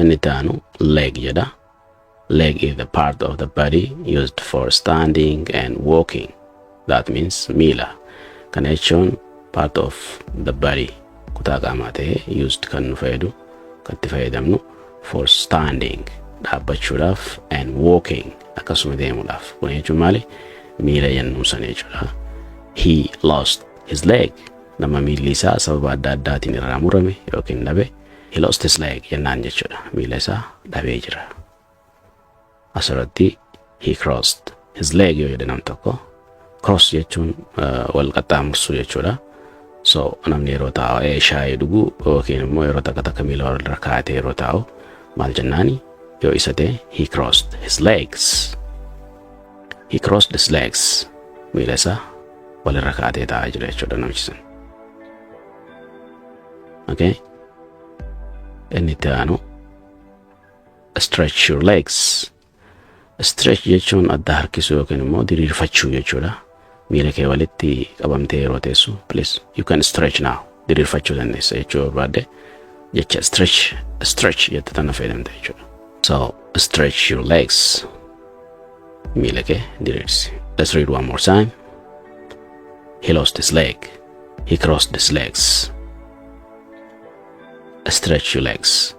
Inni itti aanu leg jedha. Leg is the part of the body used for standing and walking. That means miila. Kana jechuun part of the body, kutaa qaamaa ta'ee, used kan nu fayyadu, kan itti fayyadamnu, for standing, dhaabbachuudhaaf, and walking, akkasuma deemuudhaaf. Kun jechuun maali? Miila jennuu sana jechuudha. He lost his leg. Nama miilli isaa sababa adda addaatiin irraa murame yookiin dhabe, he lost his leg jennaan jechuudha. Miila isaa dhabee jira. Asirratti he crossed his leg yoo jedhe nam tokko, cross jechuun wal qaxxaamursuu jechuudha. So namni yeroo taa'u shaayii dhugu yookiin immoo yeroo takka takka miila walirra kaa'atee yeroo taa'u maal jennaani yoo isa ta'e? He crossed his legs. He crossed his legs. Miila isaa walirra kaa'atee taa'aa jira jechuudha namichi sun. Okay. Inni itti aanu stretch your legs. Stretch jechuun adda harkisuu yookiin immoo diriirfachuu jechuudha. Miila kee walitti qabamtee yeroo teessu, please, you can stretch now, diriirfachuu dandeessa jechuu barbaadde, jecha stretch, stretch jette tana fayyadamte jechuudha. So stretch your legs. Miila kee diriirsi. Let's read one more time. He lost his leg. He crossed his legs. Stretch your legs.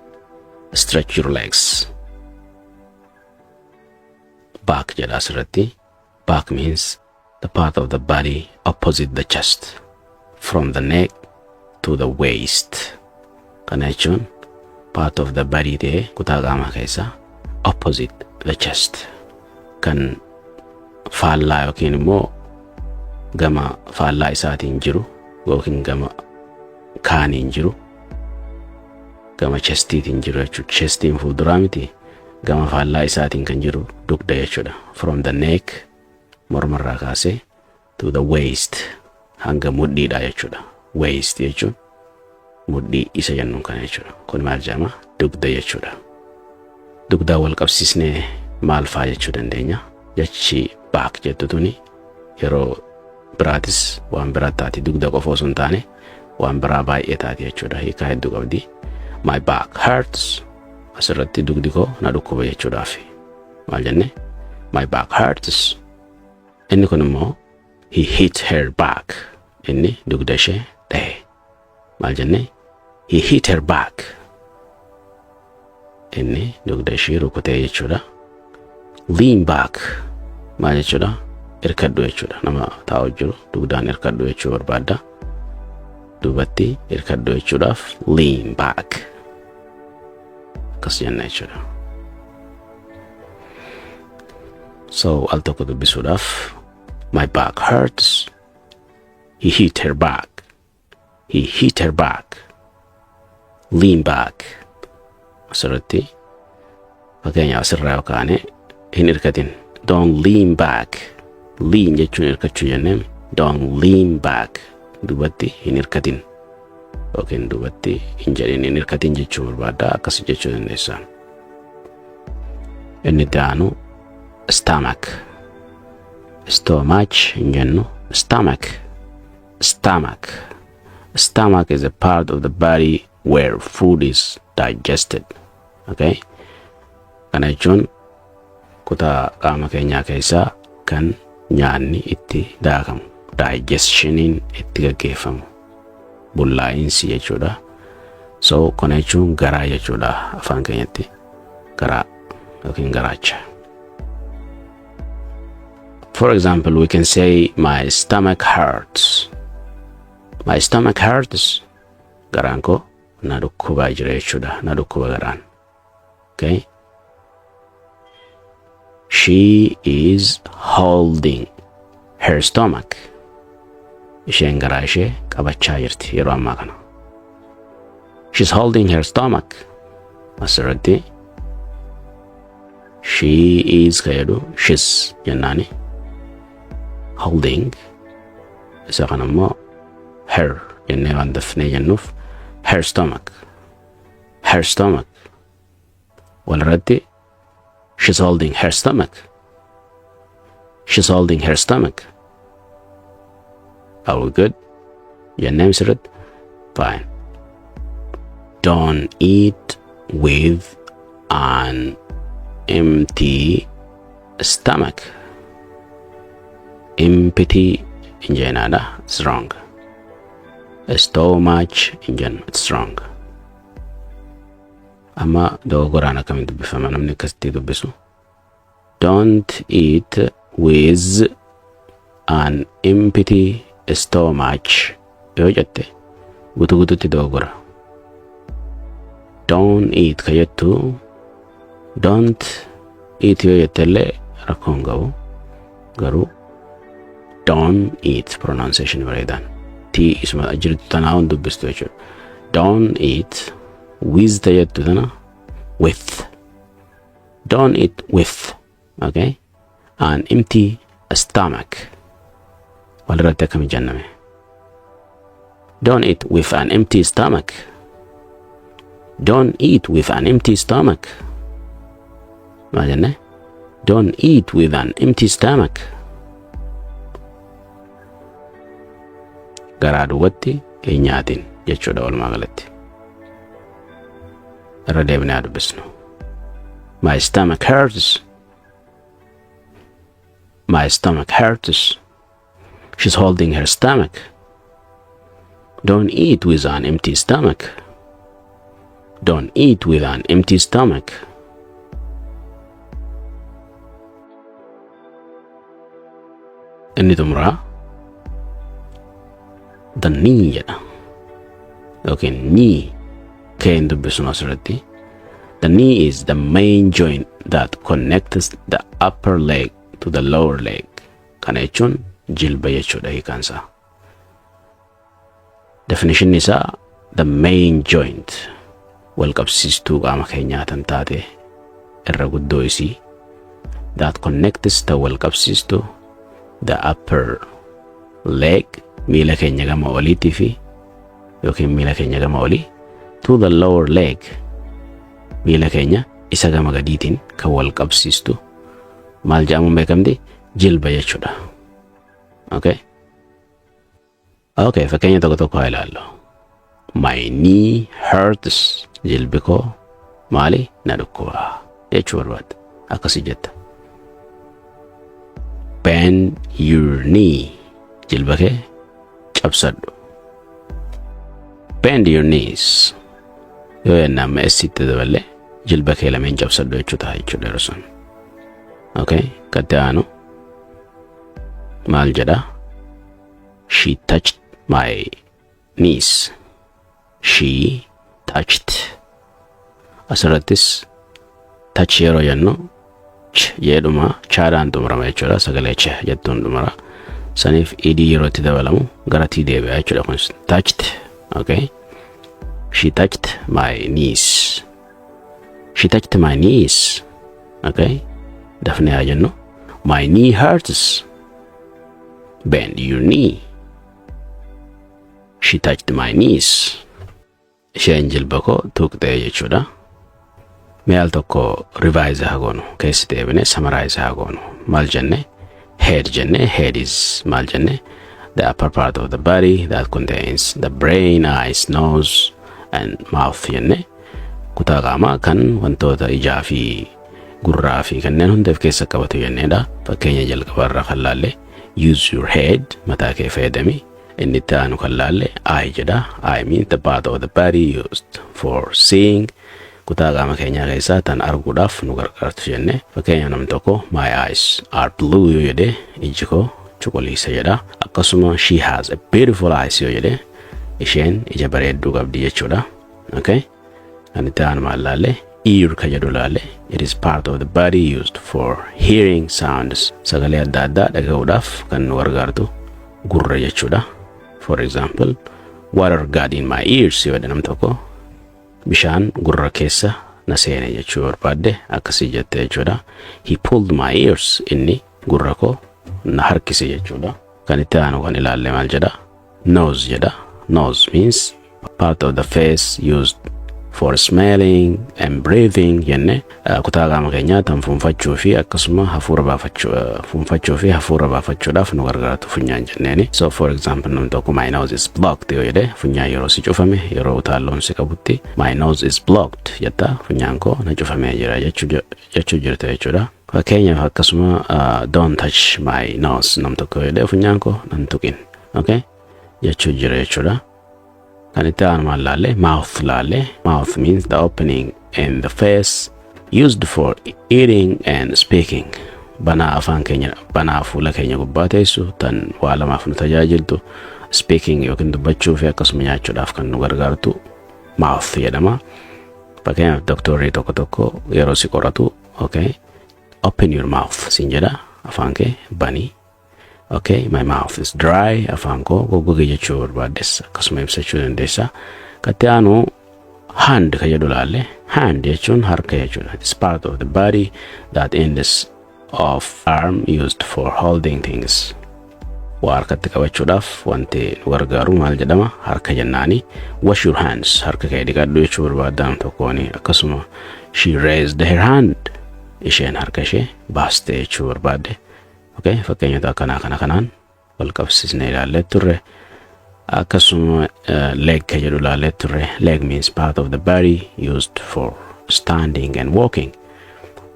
Stretch your legs. Back jedha asirratti. Back means the part of the body opposite the chest, from the neck to the waist. Kana jechuun part of the body ta'ee kutaa qaamaa keessaa opposite the chest, kan faallaa yookiin immoo gama faallaa isaatiin jiru yookiin gama kaaniin jiru, gama chestiitiin jiru jechuudha. Chestiin fuulduraa miti, gama faallaa isaatiin kan jiru dugda jechuudha. From the neck, mormarraa kaasee, to the waist, hanga mudhiidha jechuudha. Waist jechuun mudhii isa jennuun kana jechuudha. Kun maal jedhama? Dugda jechuudha. Dugdaa wal qabsiisnee maal faa jechuu dandeenya? Jechi back jettu tuni yeroo biraatis waan biraa taati. Dugda qofa osoo hin taane waan biraa baay'ee taati jechuudha. Hiikaa hedduu qabdi. My back hurts. Asirratti dugdi koo na dhukkuba jechuudhaaf. Maal jenne? My back hurts. Inni kun immoo he hit her back. Inni dugda ishee dhahe. Maal jenne? He hit her back. Inni dugda ishee rukutee jechuudha. Lean back maal jechuudha? Irkadhu jechuudha. Nama taa'u jiru dugdaan irkadhu jechuu barbaadda. Duubatti irkadhu jechuudhaaf lean back akkas jenna jechuudha. So al tokko dubbisuudhaaf: my back hurts. He hit her back. He hit her back. Lean back. Asirratti fakkeenyaaf asirraa yoo kaane, hin irkatin. Don't lean back. Lean jechuun irkachuu jennee. Don't lean back, duubatti hin irkatin yookiin duubatti hin jedhin, hin irkatin jechuu barbaadda, akkas jechuu dandeessa. Inni itti aanu stomach. Stomach hin jennu, stomach. Stomach. Stomach is a part of the body where food is digested. Okay? Kana jechuun kutaa qaama keenyaa keessaa kan nyaanni itti daakamu, digestioniin itti gaggeeffamu, bullaa'insi jechuudha. So kana jechuun garaa jechuudha, afaan keenyatti garaa yookiin garaacha. For example, we can say, "My stomach hurts." My stomach hurts. Garaan koo na dhukkubaa jira jechuudha. Na dhukkuba garaan. Okay. She is holding her stomach. Isheen garaa ishee qabachaa jirti yeroo ammaa kana. She's holding her stomach. Asirratti she is ka jedhu she's jennaani. Holding isa kana immoo her jennee waan dafnee jennuuf, her stomach. Her stomach. Walirratti she's holding her stomach. She's holding her stomach. Are we good? Jennee sirriitti? Fine. Don't eat with an empty stomach. Empty hin jeenaadha. It's wrong. Stomach hin jennu. It's wrong. Amma dogoggoraan akkamiin dubbifama namni akkasitti dubbisu? Don't eat with an empty stomach yoo jette guutuu guutuutti dogoggora. Don't eat ka jettu, don't eat yoo jette illee rakkoo hin qabu. Garuu don't eat pronunciation bareedaan. T isuma jirtu tanaa hin dubbistu jechuudha. Don't eat with ta jettu tana with. Don't eat with, okay, an empty stomach. Walirratti akkami jenname? Don't eat with an empty stomach. Don't eat with an empty stomach. Maal jenne? Don't eat with an empty stomach. Garaa duwwatti hin nyaatin jechuudha walumaa galatti. Irra deebinee haa dubbisnu. My stomach hurts. My stomach hurts. She's holding her stomach. Don't eat with an empty stomach. Don't eat with an empty stomach. Inni xumuraa the knee jedha yookiin knee kee hin dubbisnu asirratti. The knee is the main joint that connects the upper leg to the lower leg. Kana jechuun jilba jechuudha hiikaan isaa. Definition isaa, the main joint, wal qabsiistuu qaama keenyaa tan taate irra guddoo isii, that connects, ta wal qabsiistu, the upper leg, miila keenya gama oliitii fi yookiin miila keenya gama olii, to the lower leg, miila keenya isa gama gadiitiin kan wal qabsiistu maal jedhamuun beekamti? Jilba jechuudha. Okay? Okay, fakkeenya tokko tokko haa ilaallu. My knee hurts. Jilbi koo maali? Na dhukkuba jechuu barbaadda. Akkasii jetta. Bend your knee. Jilba kee cabsadhu. Bend your knees. Yoo jenne amma S itti daballe jilba kee lameen cabsadhu jechuu ta'a jechuudha yeroo sun. Okay, gatti aanu maal jedha? She touched my knees. She touched. Asirrattis touch yeroo jennu ch jedhuma chaadhaan xumurama jechuudha. Sagalee ch jettuun xumura. Saniif ed yeroo itti dabalamu gara t deebi'a jechuudha kunis. Touched. Okay. She touched my knees. She touched my knees. Okay. Dafnee haa jennu. My knee hurts. Bend your knee. She touched my knees. Isheen jilba koo tuqxee jechuudha. Mee al tokko revise haa goonu. Keessi deebine summarize haa goonu. Maal jenne? Head jenne. Head is maal jenne? The upper part of the body that contains the brain, eyes, nose and mouth jenne. Kutaa qaamaa kan wantoota ijaa fi gurraa fi kanneen hunda of keessa qabatu jenneedha. Fakkeenya jalqabaa irraa kan laalle use your head, mataa kee fayyadami. Inni itti aanu kan laalle eye jedha. Eye means the part of the body used for seeing. Kutaa qaama keenyaa keessaa tan arguudhaaf nu gargaartu jenne. Fakkeenya namni tokko my eyes are blue yoo jedhe ijji koo cuquliisa jedha. Akkasuma she has a beautiful eyes yoo jedhe isheen ija bareedduu qabdi jechuudha. Okay? Kan itti aanu maal laalle? Ear ka jedhu laalle. It is part of the body used for hearing sounds. Sagalee adda addaa dhaga'uudhaaf kan nu gargaartu gurra jechuudha. For example, water got in my ears yoo jedhe nam tokko bishaan gurra keessa na seene jechuu barbaadde akkasii jette jechuudha. He pulled my ears, inni gurra koo na harkise jechuudha. Kan itti aanu kan ilaalle maal jedha? Nose jedha. Nose means part of the face used For smelling and breathing jenne, kutaa qaama keenyaa tan fuunfachuu fi akkasuma hafuura baafachuu, fuunfachuu fi hafuura baafachuudhaaf nu gargaartu funyaan jenneeni. So for example, namni tokko "My nose is blocked" yoo jedhe, funyaan yeroo si cufame, yeroo utaalloon si qabutti "My nose is blocked" jetta, funyaan koo na cufamee jira jechuu jirta jechuudha. Fakkeenyaaf akkasuma "Don't touch my nose" nam tokko yoo jedhe, funyaan koo nan tuqin, okay, jechuu jira jechuudha. Kan itti aanu maal laalle? Mouth laalle. Mouth means the opening in the face used for eating and speaking. Banaa afaan keenya, banaa fuula keenya gubbaa teessu tan waa lamaaf nu tajaajiltu, speaking yookiin dubbachuu fi akkasuma nyaachuudhaaf kan nu gargaartu mouth jedhama. Fakkeenyaaf doktorri tokko tokko yeroo si qoratu, okay, "Open your mouth" siin jedha, afaan kee banii. Okay, "My mouth is dry," afaan koo goggoge jechuu barbaaddes akkasuma ibsachuu dandeessa. Katti aanu hand ka jedhu laalle. Hand jechuun harka jechuudha. It's part of the body that ends of arm used for holding things. Waa harkatti qabachuudhaaf wanti nu gargaaru maal jedhama? Harka jennaani. "Wash your hands," harka kee dhiqadhu jechuu barbaaddan tokkooni. Akkasuma "She raised her hand," isheen harka ishee baaste jechuu barbaadde. Okay, fakkeenyota akkanaa kana kanaan wal qabsiisnee ilaallee turre. Akkasuma leg ka jedhu ilaallee turre. Leg means part of the body used for standing and walking.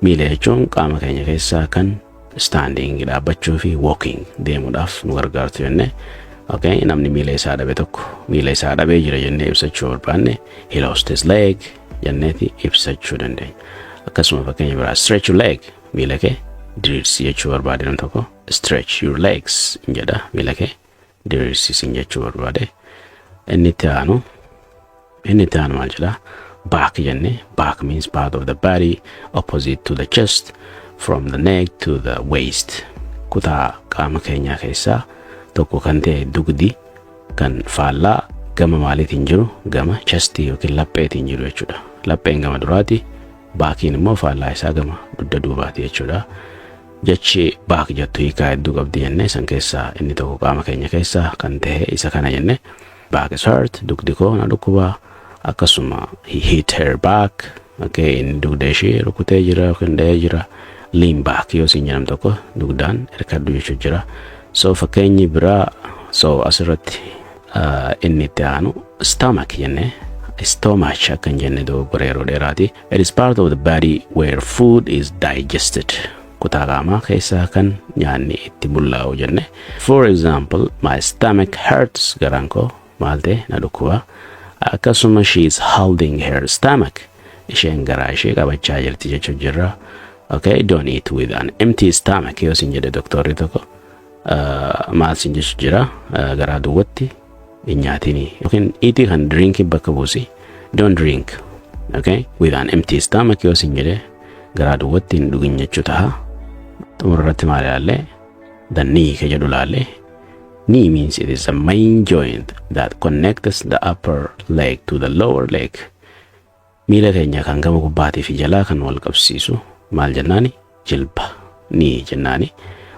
Miila jechuun qaama keenya keessaa kan standing, dhaabbachuu, fi walking, deemuudhaaf nu gargaartu jenne. Okay, namni miila isaa dhabe tokko miila isaa dhabee jira jennee ibsachuu barbaanne, "He lost his leg" jenneeti ibsachuu dandeenya. Akkasuma fakkeenya biraa, "Stretch your leg," miila kee diriirsi jechuu barbaade nam tokko "Stretch your legs" jedha, miila kee diriirsisin jechuu barbaade. Inni itti aanu maal jedha? Back jenne. Back means part of the body opposite to the chest, from the neck to the waist. Kutaa qaama keenyaa keessaa tokko kan ta'e dugdi kan faallaa gama maaliitiin jiru? Gama chestii yookiin lapheetiin jiru jechuudha. Lapheen gama duraati, backiin immoo faallaa isaa gama dugda duubaati jechuudha. Jechi back jettu hiikaa hedduu qabdi jenne. San keessaa inni tokko qaama keenya keessaa kan ta'e isa kana jenne. Back is hurt, dugdi koo na dhukkubaa. Akkasuma he hit her back, okay, inni dugda ishee rukutee jira yookiin dha'ee jira. Lean back yoo siin jedham tokko, dugdaan hirkadhu jechuu jira. So fakkeenyi biraa, so asirratti inni itti aanu stomach jenne. Stomach akka hin jenne dogoggora yeroo dheeraati. It is part of the body where food is digested. Kutaa qaamaa keessaa kan nyaanni itti bullaa'u jenne. For example, "My stomach hurts," garaan koo maal ta'e? Na dhukkuba. Akkasuma she is holding her stomach, isheen garaa ishee qabachaa jirti jechuu jirra. Okay, "Don't eat with an empty stomach" yoo sin jedhe doktorri tokko, maal sin jechuu jira? Garaa duwwatti hin nyaatini yookiin eat kan drink bakka buusi. "Don't drink," okay, "with an empty stomach" yoo sin jedhe, garaa duwwatti hin dhugin jechuu taha. Xumura irratti maal ilaalle? The knee ka jedhu ilaalle. Knee means it is the main joint that connects the upper leg to the lower leg. Miila keenya kan gama gubbaatii fi jalaa kan wal qabsiisu maal jennaani? Jilba, knee jennaani.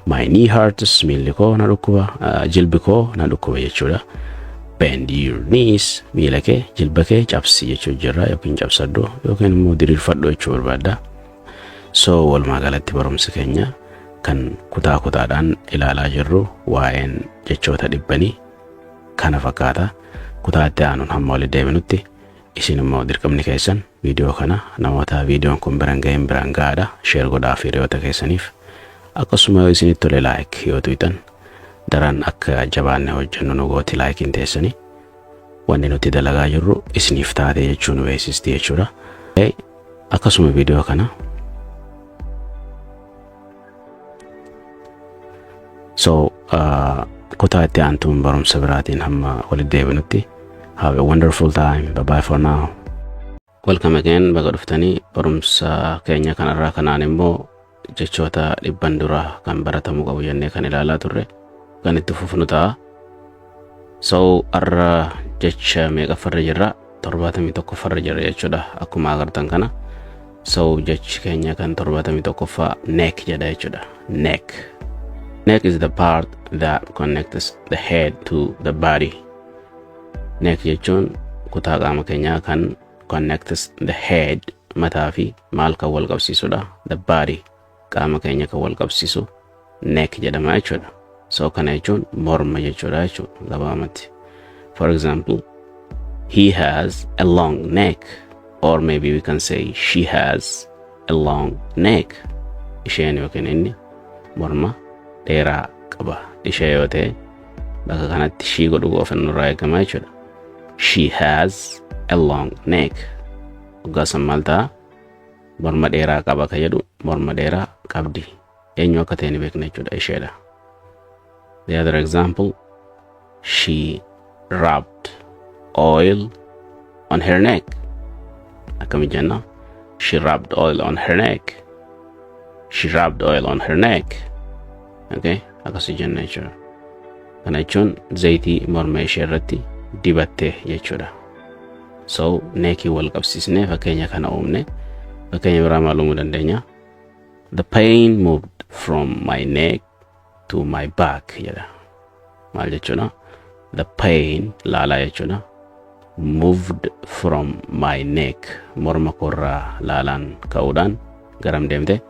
"My knee hurts," miilli koo na dhukkuba, jilbi koo na dhukkuba jechuudha. "Bend your knees," miila kee, jilba kee cabsi jechuu jirra, yookiin cabsadhu yookiin immoo diriirfadhu jechuu barbaadda. So walumaa galatti barumsi keenya kan kutaa kutaadhaan ilaalaa jirru waa'een jechoota dhibbanii kana fakkaata. Kutaa itti aanuun hamma walitti deebinutti, isin immoo dirqamni keessan viidiyoo kana namoota viidiyoon kun biraan ga'een biraan ga'aadha. Share godhaa fi hiriyoota keessaniif. Akkasuma yoo isinitti tole like yoo tuqxan, daran akka jabaanne hojjennu nu gooti likeiin teessanii. Wanni nuti dalagaa jirru isiniif taate jechuu nu beeksisti jechuudha. Akkasuma viidiyoo kana. So kutaa itti aantuun barumsa biraatiin hamma walitti deebinutti, have a wonderful time. Bye bye for now. Welcome again, baga dhuftanii. Barumsa keenya kanarraa kanaan immoo jechoota 100 dura kan baratamuu qabu jennee kan ilaalaa turre kan itti fufnu ta'a. So har'a jecha meeqaffarra jirra? 71ffarra jirra jechuudha akkuma agartan kana. So jechi keenya kan 71ffaa neck jedha jechuudha. Neck. Neck is the part that connects the head to the body. Neck jechuun kutaa qaama keenyaa kan connects the head, mataa fi maal kan wal qabsiisudha? The body, qaama keenya kan wal qabsiisu neck jedhama jechuudha. So kana jechuun morma jechuudha jechuudha gabaabumatti. For example, he has a long neck, or maybe we can say she has a long neck. Isheen yookiin inni morma dheeraa qaba. Ishee yoo ta'e bakka kanatti she godhu qofa nurraa eegama jechuudha. She has a long neck. Waggaa san maal ta'a? Morma dheeraa qaba ka jedhu morma dheeraa qabdi. Eenyu akka ta'e ni beekna jechuudha, isheedha. The other example, she rubbed oil on her neck. Akkami jenna? She rubbed oil on her neck. She rubbed oil on her neck. Okay, akkasii jenna jechuudha. Kana jechuun zayitii morma ishee irratti dibatte jechuudha. So neckii wal qabsiisnee fakkeenya kana uumne. Fakkeenya biraa maal uumuu dandeenya? The pain moved from my neck to my back jedha. Maal jechuudha? The pain, laalaa jechuudha. Moved from my neck, morma koorraa laalaan ka'uudhaan garam deemte?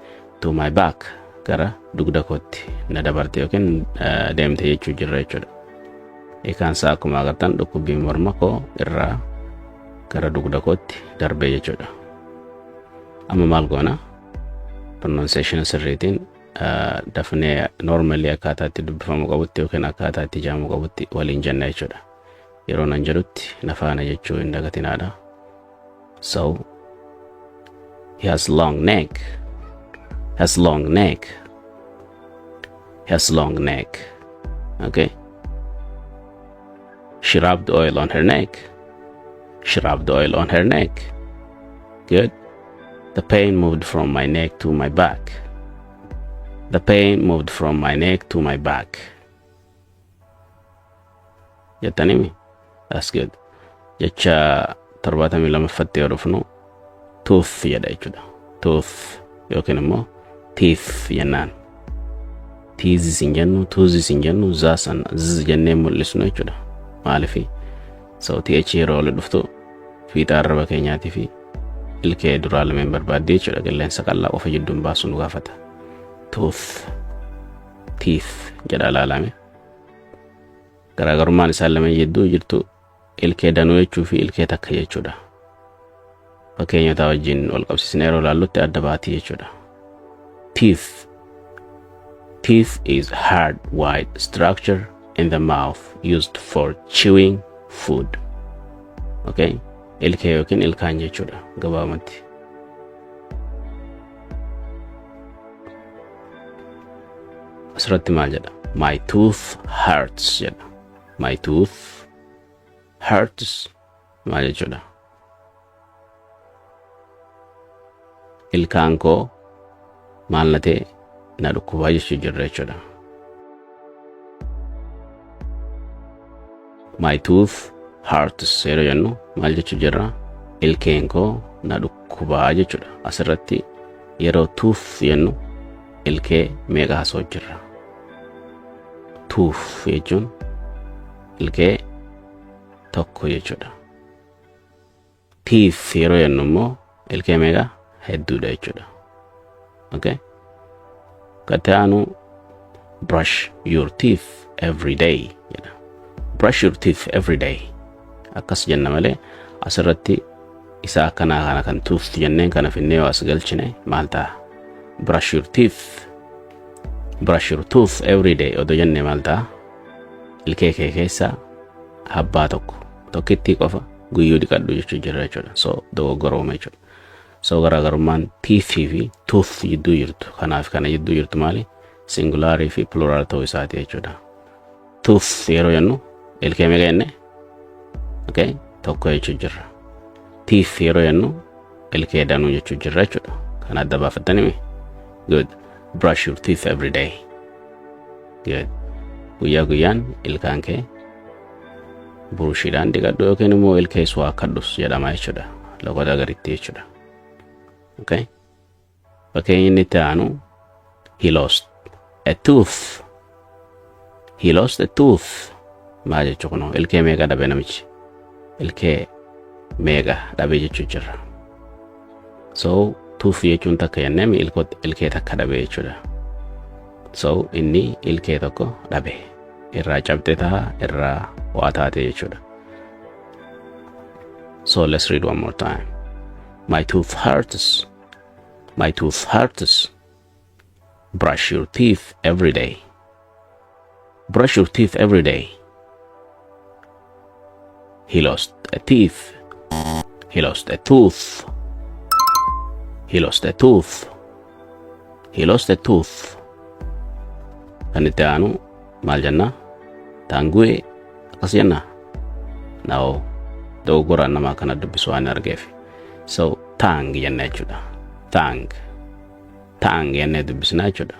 To my back, gara dugda kootti na dabarte yookiin deemte jechuu jirra jechuudha. Hiikaan isaa akkuma agartan dhukkubbii morma koo irraa gara dugda kootti darbee jechuudha. Amma maal goona? Pronunciation sirriitiin dafnee normally akkaataa itti dubbifamu qabutti yookiin akkaataa itti ijaamuu qabutti waliin jenna jechuudha. Yeroo nan jedhutti na faana jechuu hin dagatinaadha. So he has long neck. Has long neck. Has long neck. Okay. She rubbed oil on her neck. She rubbed oil on her neck. Good. The pain moved from my neck to my back. The pain moved from my neck to my back. Jettanimi? That's good. Jecha 72ffatti yoo dhufnu tooth jedha jechuudha. Tooth yookiin immoo teeth jennaan. Teethis hin jennu, toothis hin jennu, zaasan z jennee mul'isnu jechuudha. Maalifi? So th yeroo ol dhuftu fiixa arraba keenyaatii fi ilkee duraa lameen barbaadde jechuudha. Qilleensa qal'aa qofa jidduun baasu nu gaafata. Tooth, teeth jedha ilaalame. Garaagarummaan isaan lameen jidduu jirtu ilkee danuu jechuu fi ilkee takka jechuudha. Fakkeenyota wajjin wal qabsiisnee yeroo ilaallutti adda baatii jechuudha. Teeth. Teeth is hard white structure in the mouth used for chewing food. Okay? Ilkee yookiin ilkaan jechuudha gabaabumatti. Asirratti maal jedha? My tooth hurts jedha. My tooth hurts maal jechuudha? Ilkaan koo maal na ta'e, na dhukkubaa jechuu jirra jechuudha. My tooth hurts yeroo jennu maal jechuu jirra? Ilkeen koo na dhukkubaa jechuudha. Asirratti yeroo tooth jennu ilkee meeqa haasa'u jirra? Tooth jechuun ilkee tokko jechuudha. Teeth yeroo jennu immoo ilkee meeqa? Hedduudha jechuudha. Okay? Gatti aanu brush your teeth every day jedha. Brush your teeth every day. Akkas jenna malee asirratti isa akkanaa kana kan tooth jenneen kana finnee yoo as galchine maal ta'a? Brush your teeth. Brush your tooth every day odoo jennee maal ta'a? Ilkee kee keessaa habbaa tokko tokkittii qofa guyyuu dhiqadhu jechuu jira jechuudha. So dogoggorooma jechuudha. So garaagarummaan teeth fi tooth jidduu jirtu kanaaf kana jidduu jirtu maali? Singularii fi plural ta'uu isaati jechuudha. Tooth yeroo jennu ilkee meeqa jenne? Okay, tokko jechuu jirra. Teeth yeroo jennu ilkee danuu jechuu jirra jechuudha. Kan adda baafattanii? Good. Brush your teeth every day. Good. Guyyaa guyyaan ilkaan kee burushiidhaan dhiqadhu yookiin immoo ilkee suwaakkadhus jedhama jechuudha. Loqoda garitti jechuudha. Okay. Fakkeenyi inni itti aanu he lost a tooth. He lost a tooth. Maal jechuu kunoo? Ilkee meeqa dhabe namichi? Ilkee Meeqa dhabe jechuu jirra. So tooth jechuun takka jennee ilkee takka dhabe jechuudha. So inni ilkee tokko dhabe. Irraa cabxe ta'a, irraa waa taate jechuudha. So let's read one more time. My tooth hurts. My tooth hurts. Brush your teeth every day. Brush your teeth every day. He lost a teeth. He lost a tooth. He lost a tooth. He lost a tooth. Kan itti aanu maal jenna? Tongue akkas jenna? No. Dogoggoraan namaa kana dubbisu waan argeef. So tongue jenna jechuudha. Tongue. Tongue jennee dubbisna jechuudha.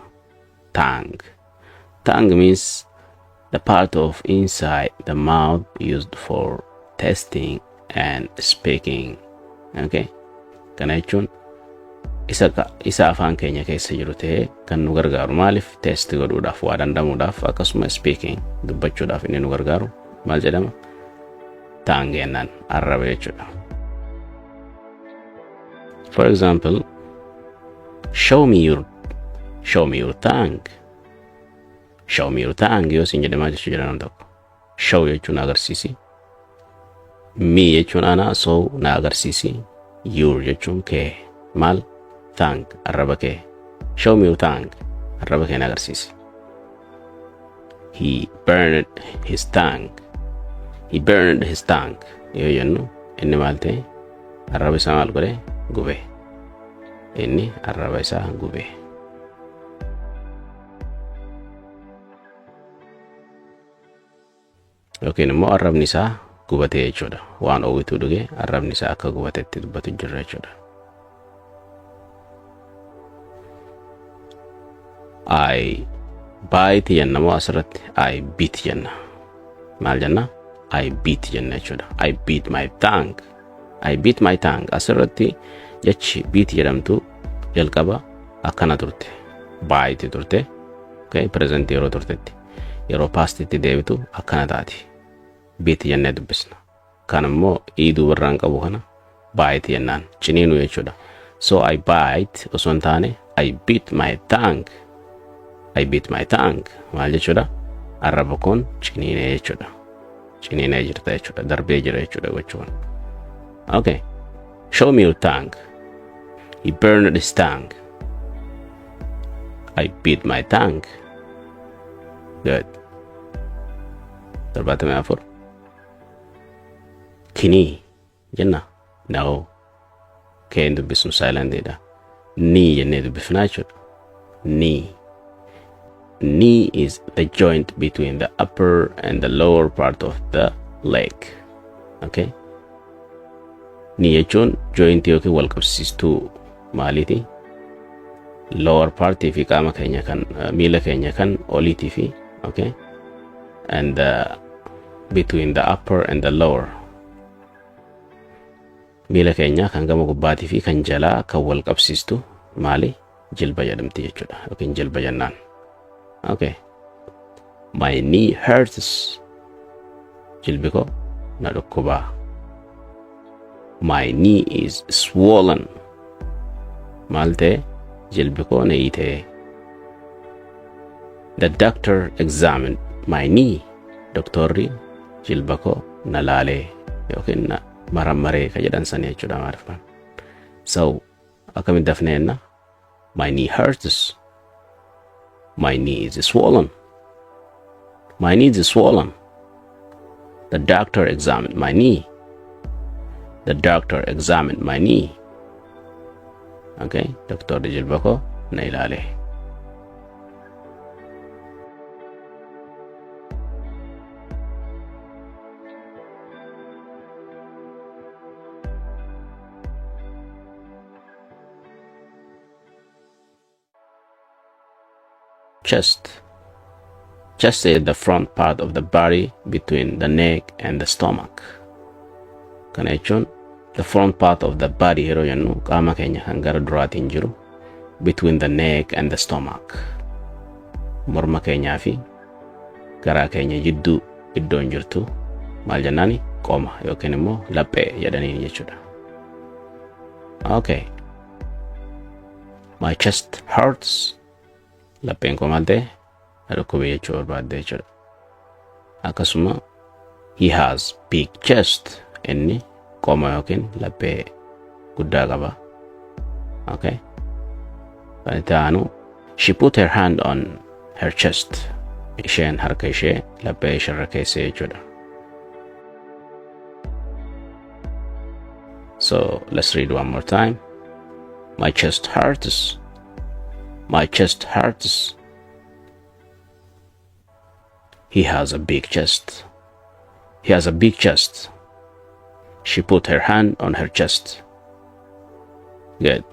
Tongue. Tongue means the part of inside the mouth used for tasting and speaking. Okay? Kana jechuun isa afaan keenya keessa jiru ta'ee kan nu gargaaru maaliif taste godhuudhaaf, waa dandamuudhaaf, akkasuma speaking, dubbachuudhaaf inni nu gargaaru maal jedhama? Tongue jennaan, arraba jechuudha. For example, show me your tongue. Show me your tongue yoo siin jedhamaa jechuu jira nam tokko. Show jechuun agarsiisi. Me jechuun ana, so na agarsiisi. Your jechuun kee. Maal? Tongue, arraba kee. Show me your tongue. Arraba kee na agarsiisi. He burned his tongue. He burned his tongue. Yoo jennu inni maal ta'e? Arraba isaa maal godhe? Gube. Inni arraba isaa gube. Yookiin immoo arrabni isaa gubatee jechuudha. Waan oowwituu dhuge arrabni isaa akka gubatetti dubbatu jirra jechuudha. I bite jenna moo asirratti I bit jenna? Maal jenna? I bit jenna jechuudha. I bit my tongue. I bit my tongue. Asirratti jechi bit jedhamtu jalqaba akkana turte. Bite turte. Okay, present yeroo turtetti. Yeroo pastitti deebitu akkana taati. Bit jennee dubbisna. Kan immoo ii duubarraan qabu kana bite jennaan. Ciniinuu jechuudha. So I bite osoo hin taane I bit my tongue. I bit my tongue. Maal jechuudha? Arraba koon ciniinee jechuudha. Ciniinee jirta jechuudha. Darbee jira jechuudha gochuun. Okay. Show me your tongue. He burned his tongue. I bit my tongue. Good. 74. Knee jenna? No. Keen dubbisnu silentidha. Knee jennee dubbifnaa jechuudha. Knee. Knee is the joint between the upper and the lower part of the leg. Okay? Knee jechuun jointii yookiin wal qabsiistuu maaliiti? Lower partii fi qaama keenya kan miila keenya kan oliitii fi, okay? And between the upper and the lower, miila keenya kan gama gubbaatii fi kan jalaa kan wal qabsiistu maali? Jilba jedhamti jechuudha yookiin jilba jennaan. Okay. My knee hurts. Jilbi koo na dhukkubaa. My knee is swollen. Maal ta'e? Jilbi koo na hiitee. The doctor examined my knee. Doktorri jilba koo na laalee yookiin na marammaree ka jedhan sanii jechuudha maaliifaan. So akkamitti dafnee jenna? My knee hurts. My knee is swollen. My knee is swollen. The doctor examined my knee. The doctor examined my knee. Okay, doktorri jilba koo na ilaale. Chest. Chest is the front part of the body between the neck and the stomach. Kana jechuun the front part of the body yeroo jennu qaama keenya kan gara duraatiin jiru, between the neck and the stomach. Morma keenyaa fi garaa keenya jidduu iddoon jirtu maal jennaani? Qoma yookiin immoo laphee jedhaniin jechuudha. Okay. My chest hurts. Lapheen koo maal ta'e? Na dhukkube jechuu barbaadde jechuudha. Akkasuma he has big chest. Inni qoma yookiin laphee guddaa qaba. Okay. Kan itti aanu, she put her hand on her chest. Isheen harka ishee laphee isheerra keesse jechuudha. So let's read one more time. My chest hurts. My chest hurts. He has a big chest. He has a big chest. She put her hand on her chest. Good.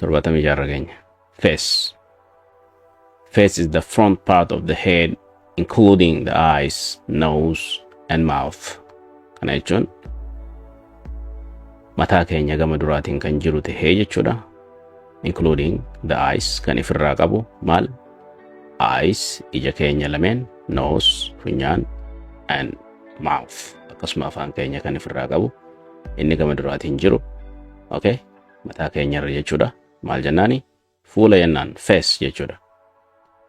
76 keenya. Face. Face is the front part of the head, including the eyes, nose, and mouth. Kana jechuun mataa keenya gama duraatiin kan jiru tahee jechuudha. Including the eyes kan ifirraa qabu maal? Eyes ija keenya lameen, nose funyaan, and mouth akkasuma afaan keenya kan ifirraa qabu inni gama duraatiin jiru, okay, mataa keenyarra jechuudha. Maal jennaani? Fuula jennaan, face jechuudha.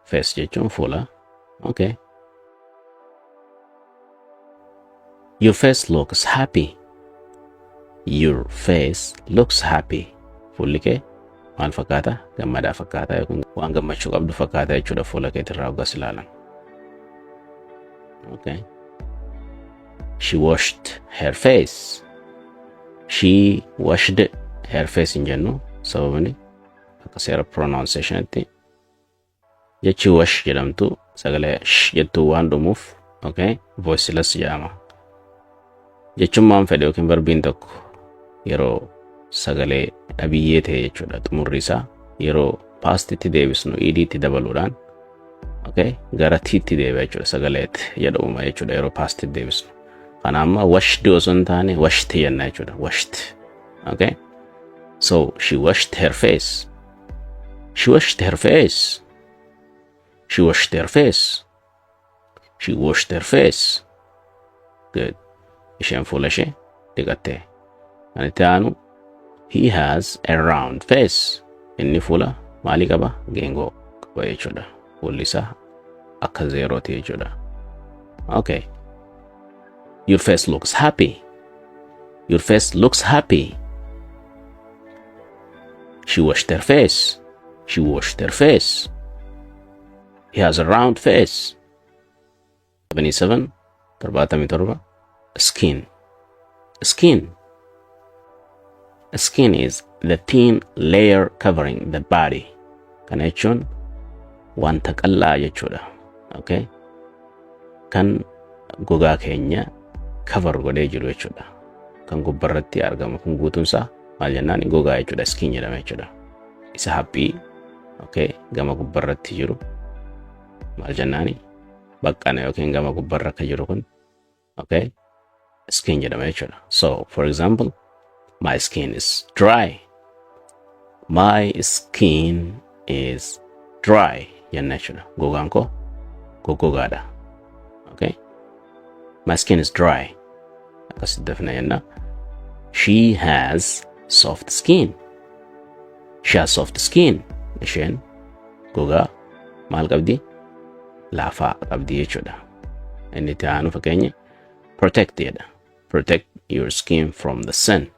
Face jechuun fuula. Okay. Your face looks happy. Your face looks happy. Fuulli kee maal fakkaata? Gammadaa fakkaata yookiin waan gammachuu qabdu fakkaata jechuudha fuula keetirraa hoggas ilaalan. Okay. She washed her face. She washed her face hin jennu, sababni akka seera pronunciationitti jechi wash jedhamtu sagalee sh jettuu waan dhumuuf, okay, voiceless jedhama. Jechummaan fedhe yookiin verbiin tokko yeroo sagalee dhabiyyee ta'e jechuudha xumurri isaa yeroo paastitti deebisnu idiitti dabaluudhaan, okay, gara tiitti deebi'a jechuudha, sagaleetti jedhamuma jechuudha yeroo paastitti deebisnu. Kana amma washdi osoo hin taane washti jenna jechuudha, washti. Okay, so she washed her face. She washed her face. She washed her face. She washed her face. Good. Isheen fuula ishee dhiqatte. Kan itti aanu, he has a round face. Inni fuula maalii qaba? Geengoo qaba jechuudha. Fuulli isaa akka zeerooti jechuudha. Okay. Your face looks happy. Your face looks happy. She washed her face. She washed her face. He has a round face. 77, 77. Skin. Skin. Skin is the thin layer covering the body. Kana jechuun wanta qal'aa jechuudha. Okay? Kan gogaa keenya cover godhee jiru jechuudha. Kan gubbarratti argamu kun guutuunsaa maal jennaan? Gogaa jechuudha. Skin jedhama jechuudha. Isa haphii, okay, gama gubbarratti jiru maal jennaani? Baqqana yookiin gama gubbarra akka jiru kun, okay, skin jedhama jechuudha. So for example, my skin is dry. My skin is dry jenna jechuudha. Gogaan koo goggogaadha. Okay? My skin is dry. Akkasitti dafna jenna. She has soft skin. She has soft skin. Isheen gogaa maal qabdi? Laafaa qabdi jechuudha. Inni itti aanu fakkeenya protect jedha. Protect your skin from the sun.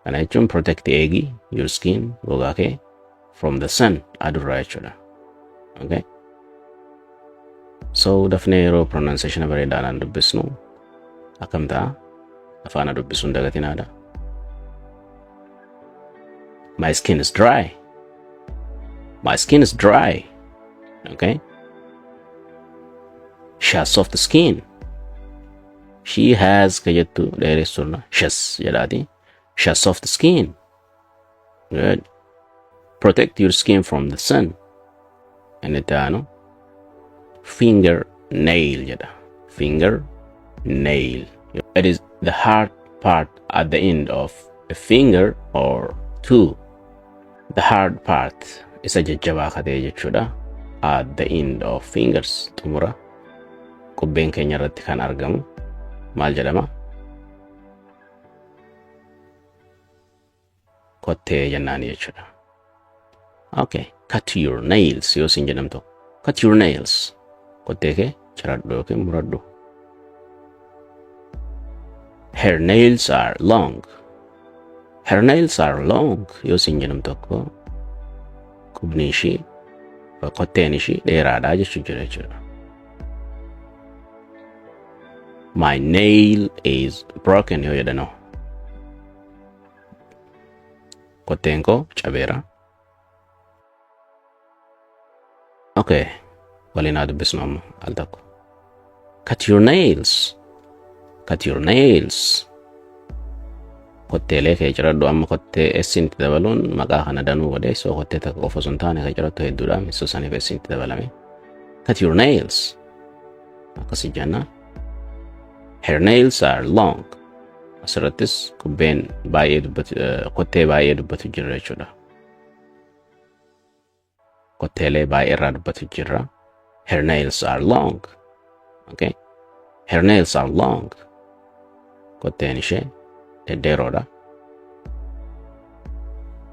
Kana jechuun protect eegi, your skin gogaa kee, from the sun adurraa jechuudha. Okay? So dafnee yeroo pronunciation bareedaadhaan dubbisnu akkam ta'a? Afaana dubbisuun dagatinaadha. My skin is dry. My skin is dry. Okay? She has soft skin. She has ka jettu dheeressuurra shas jedhaati. She has soft skin. Good. Protect your skin from the sun. Inni itti aanu finger nail jedha. Finger nail. It is the hard part at the end of a finger or two. The hard part isa jajjabaa ka ta'e jechuudha. At the end of fingers, xumura qubbeen keenya irratti kan argamu maal jedhama? Kottee jennaani jechuudha. Okay, cut your nails yoo siin jedhamtu, cut your nails, kottee kee ciradhu yookiin muradhu. Her nails are long. Her nails are long yoo siin jedhamu tokko, qubni ishii, kotteen ishii dheeraadha jechuu jira jechuudha. My nail is broken yoo jedhanoo, kotteen koo cabeera. Okay, waliin haa dubbisnu amma al tokko. Cut your nails. Cut your nails. Kotteelee kee ciradhu. Amma kottee essin itti dabaluun maqaa kana danuu godhe. So kottee takka qofa osoo hin taane kan cirattu hedduudha. So saniif essin itti dabalame. Cut your nails. Akkasi jenna. Her nails are long. Asirrattis qubbeen baay'ee dubbatu, kottee baay'ee dubbatu jirra jechuudha. Kotteelee baay'ee irraa dubbatu jirra. Her nails are long. Okay. Her nails are long. Kotteen ishee dhedheeroodha.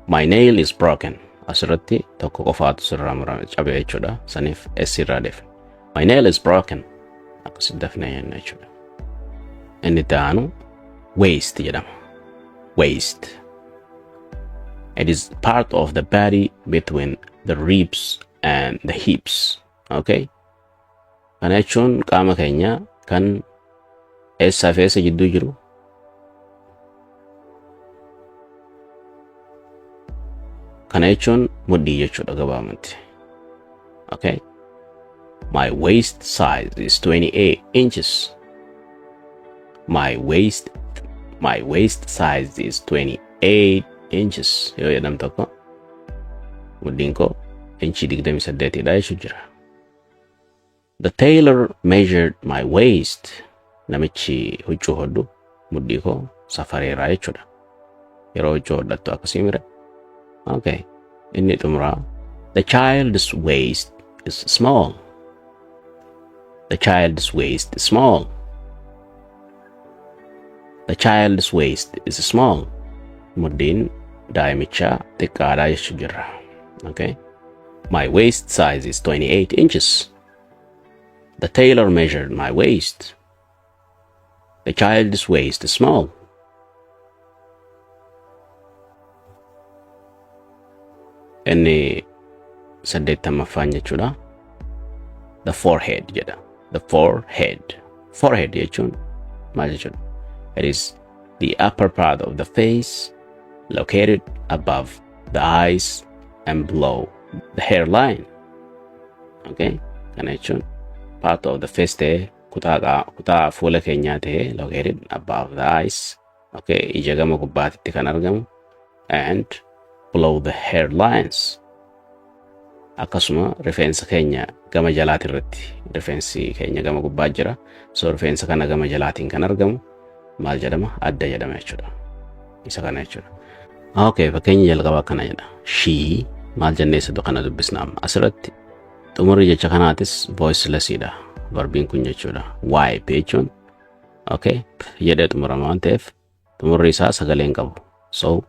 My nail is broken. Asirratti tokko qofaatu sirraa murame, cabe jechuudha. Saniif S irraa defe. My nail is broken. Akkasitti dafnee jenna jechuudha. Inni itti aanu waist jedhama. Waist. It is part of the body between the ribs and the hips. Okay? Kana jechuun qaama keenya kan eessaa fi eessa jidduu jiru? Kana jechuun mudhii jechuudha gabaabumatti. Okay? My waist size is 28 inches. My waist size is 28 inches yoo jedham tokko, mudhiin koo inchii 28 dha jechuu jira. The tailor measured my waist. Namichi huccuu hodhu mudhii koo safareera jechuudha. Yeroo huccuu hodhattu akkasii mire. Okay. Inni xumuraa, the child's waist is small. The child's waist is small. The child's waist is small. Mudhiin daa'imichaa xiqqaadha jechuu jirra. Okay. My waist size is 28 inches. The tailor measured my waist. The child's waist is small. Inni saddeettamaffaan jechuudha. The forehead jedha. The forehead. Forehead jechuun maal jechuudha? It is the upper part of the face located above the eyes and below the hairline. Okay? Kana jechuun part of the face ta'ee, kutaa fuula keenyaa ta'ee, located above the eyes. Okay? Ija gama gubbaatitti kan argamu and below the hairlines. Akkasuma rifeensa keenya gama jalaati irratti, rifeensi keenya gama gubbaa jira. So rifeensa kana gama jalaatiin kan argamu maal jedhama? Adda jedhama jechuudha. Isa kana jechuudha. Okay, fakkeenya jalqabaa akkana jedha. She maal jennee isa kana dubbisna amma? Asirratti xumurri jecha kanaatis voicelessidha. Verbiin kun jechuudha. Wipe jechuun, okay, p jedhee xumurama waan ta'eef xumurri isaa sagalee hin qabu. So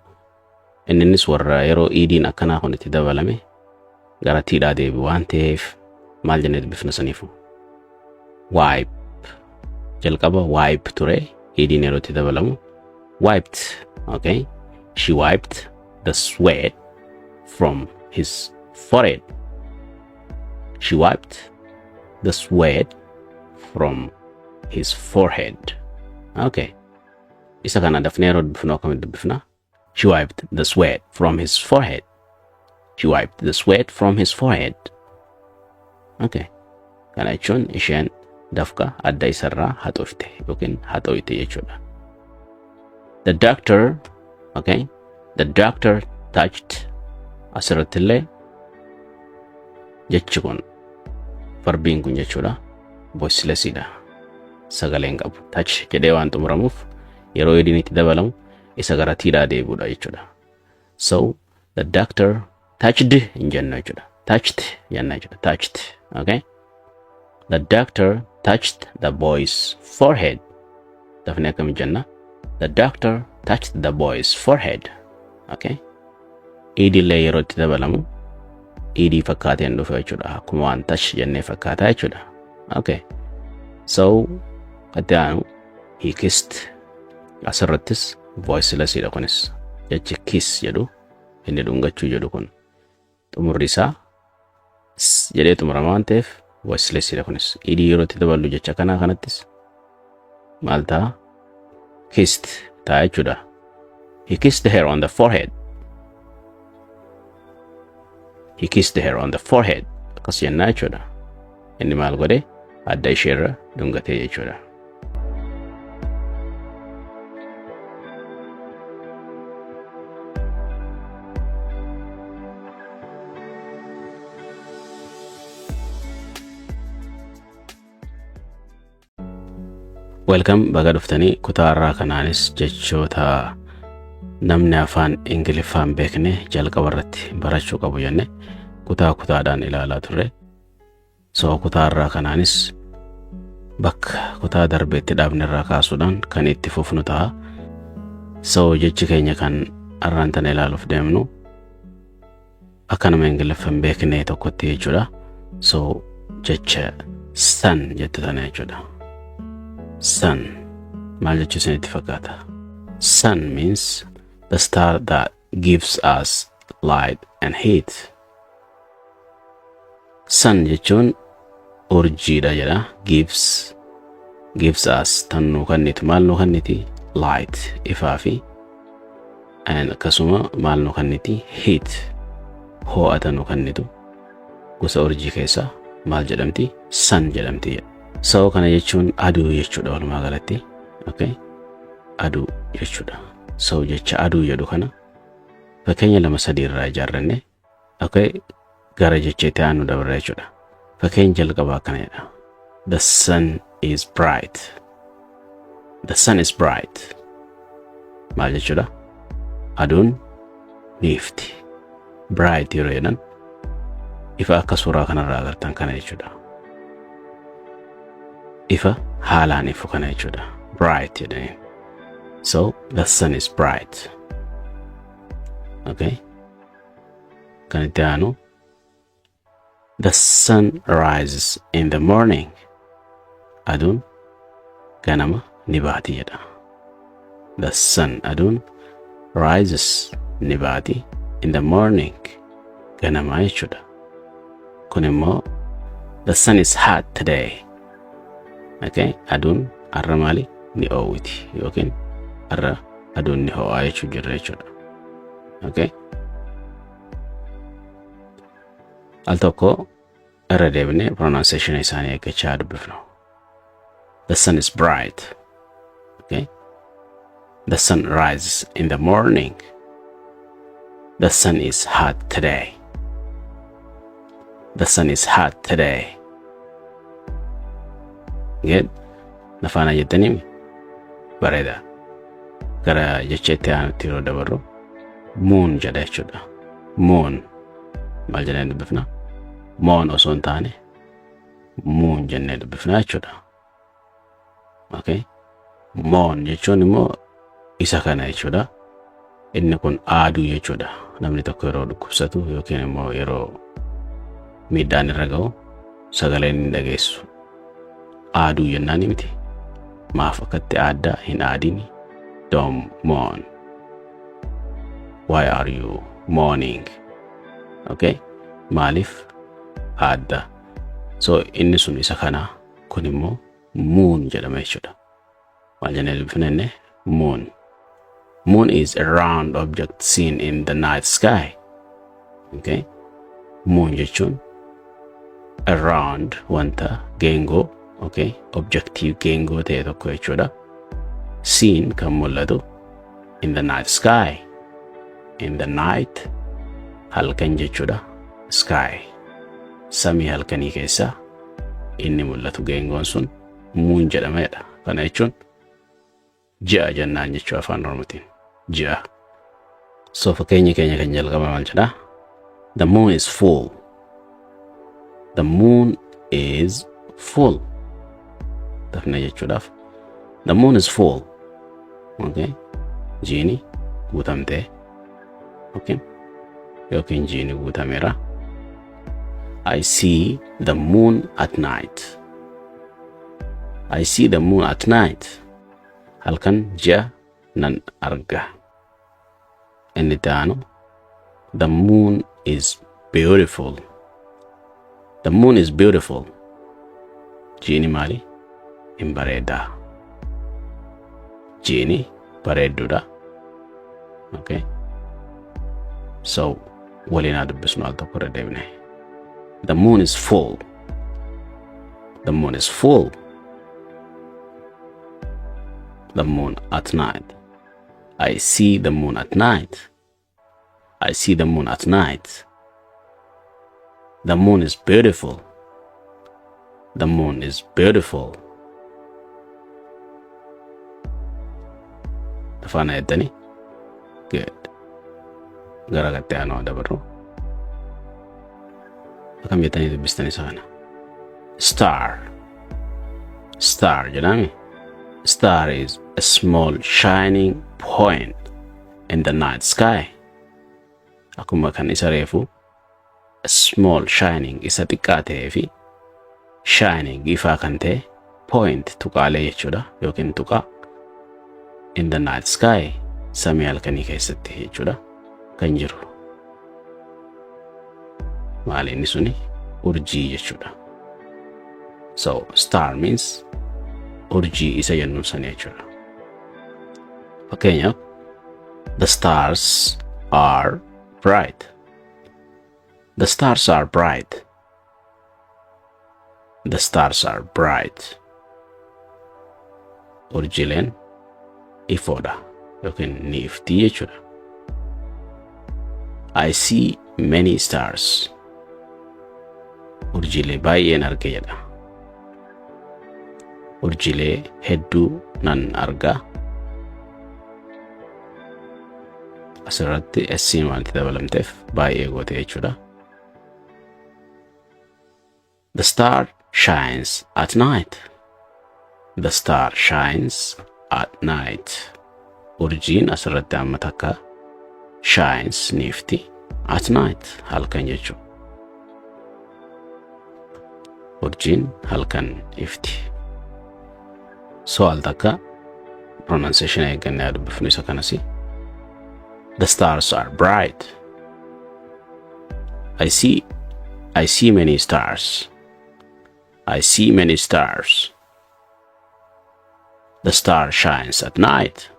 innis warra yeroo idiin akkanaa kun itti dabalame gara tiidhaa deebi'u waan ta'eef maal jennee dubbifna saniifu? Wipe. Jalqaba wipe ture, idiin yeroo itti dabalamu wiped. Okay. She wiped the sweat from his forehead. She wiped the sweat from his forehead. Okay. Isa kana dafnee yeroo dubbifnu akkamitti dubbifna? She wiped the sweat from his forehead. She wiped the sweat from his forehead. Okay. Kana jechuun isheen dafqa adda isarraa haxoofte yookiin haxooyte jechuudha. The doctor, okay. The doctor touched. Asirratti illee jechi kun, verbiin kun jechuudha, voicelessidha. Sagalee hin qabu. Touch jedhee waan xumuramuuf yeroo idiin itti dabalamu isa gara tiidhaa deebi'uudha jechuudha. So the doctor touched hin jennu jechuudha. Touched jenna jechuudha. Touched. Okay. The doctor touched the boy's forehead. Dafnee akkami jenna? The doctor touched the boy's forehead. Okay. Ed illee yeroo itti dabalamu ed fakkaateen dhufe jechuudha. Akkuma waan touch jennee fakkaataa jechuudha. Okay. So itti aanu he kissed, asirrattis voiceless dha kunis. Jechi kiss jedhu, inni dhungachuu jedhu kun, xumurri isaa s jedhee xumurama waan ta'eef voiceless dha kunis. Ed yeroo itti daballu jecha kanaa kanattis maal ta'a? Kissed ta'a jechuudha. He kissed her on the forehead. He kissed her on the forehead. Akkas jennaa jechuudha. Inni maal godhe? Adda isheerra dhungatee jechuudha. Welcome, baga dhuftanii. Kutaa irraa kanaanis jechoota namni afaan Ingiliffaan beekne jalqaba irratti barachuu qabu jenne kutaa kutaadhaan ilaalaa turre. So kutaa irraa kanaanis bakka kutaa darbeetti dhaabne irraa kaasuudhaan kan itti fufnu ta'a. So jechi keenya kan har'aan tana ilaaluuf deemnu akka nama Ingiliffaan beekne tokkotti jechuudha. So jecha sun jettu tana jechuudha. Sun maal jechuu isinitti fakkaata? Sun means the star that gives us light and heat. Sun jechuun urjiidha jedha. Gives us, tan nuu kennitu. Maal nuu kenniti? Light, ifaa, fi and akkasuma maal nuu kenniti? Heat, ho'ata nuu kennitu. Gosa urjii keessaa maal jedhamti? Sun jedhamti. So kana jechuun aduu jechuudha walumaa galatti. Okay? Aduu jechuudha. So jecha aduu jedhu kana fakkeenya lama sadii irraa ijaarranne, okay, gara jecha itti aanu dabarra jechuudha. Fakkeenya jalqabaa akkana jedha. The sun is bright. The sun is bright. Maal jechuudha? Aduun ni ifti. Bright yeroo jedhan ifa akka suuraa kanarraa agartan kana jechuudha. Ifa haalaan ifu kana jechuudha. Bright jedhaniin. So the sun is bright. Okay. Kan itti aanu, the sun rises in the morning. Aduun ganama ni baati jedha. The sun, aduun, rises, ni baati, in the morning, ganama jechuudha. Kun immoo the sun is hot today. Okay? Aduun har'a maali? Ni oowwiti yookiin har'a aduun ni ho'aa jechuu jirra jechuudha. Okay? Al tokko irra deebinee pronunciation isaanii eeggachaa dubbifnu. The sun is bright. Okay? The sun rises in the morning. The sun is hot today. The sun is hot today. Good. Na faana jettanii bareeda. Gara jecha itti aanutti yeroo dabarru moon jedha jechuudha. Moon maal jennee dubbifna? Moon osoo hin taane moon jennee dubbifna jechuudha. Okay. Moon jechuun immoo isa kana jechuudha. Inni kun aaduu jechuudha. Namni tokko yeroo dhukkubsatu yookiin immoo yeroo miidhaan irra ga'u sagaleen inni dhageessu aaduu jennaan miti. Maaf akkatti aaddaa? Hin aadini. Don't mourn. Why are you mourning? Okay? Maaliif aadda? So inni sun isa kana, kun immoo moon jedhama jechuudha. Maal jennee dubbifna inni? Moon. Moon is a round object seen in the night sky. Okay? Moon jechuun a round, wanta geengoo, okay? Objectii geengoo ta'e tokko jechuudha. Seen, kan mul'atu, in the night sky. In the night, halkan jechuudha. Sky, samii halkanii keessaa inni mul'atu geengoon sun moon jedhameedha. Kana jechuun ji'a jennaan jechuu afaan Oromootiin. Ji'a. So fakkeenya keenya kan jalqaba maal jedhaa? The moon is full. The moon is full. Dafnee jechuudhaaf. The moon is full. Okay. Jiini guutamtee. Okay. Yookiin jiini guutameera. I see the moon at night. I see the moon at night. Halkan ji'a nan arga. Inni itti aanu, the moon is beautiful. The moon is beautiful. Jiini maali? Hin bareedaa. Jiini bareedduudha. Okay. So waliin haa dubbisnu al tokko irra deebine. The moon is full. The moon is full. The moon at night. I see the moon at night. I see the moon at night. The moon is beautiful. The moon is beautiful. Afaan jettanii? Good. Gara gatti aanu haa dabarru. Akkam jettanii dubbistan isa kana? Star. Star jedhami. Star is a small shining point in the night sky. Akkuma kan isa reefu, small shining isa xiqqaa ta'ee fi shining ifaa kan ta'e, point tuqaalee jechuudha yookiin tuqaa, in the night sky samii halkanii keessatti jechuudha kan jiru. Maali inni suni? Urjii jechuudha. So star means urjii isa jennuun sani jechuudha. Fakkeenyaaf, the stars are bright. The stars are bright. The stars are bright. Urjiileen ifoodha yookiin ni iftii jechuudha. I see many stars. Urjiilee baay'een arge jedha. Urjiilee hedduu nan arga. Asirratti S'n waan itti dabalamteef baay'ee goote jechuudha. The star shines at night. The star shines at night. Urjiin asirratti amma takka shines ni ifti, at night halkan jechuudha. Urjiin halkan ifti. So al takka pronunciation eeggannee haa dubbifnu isa kanasi. The stars are bright. I see many stars. I see many stars. The star shines at night.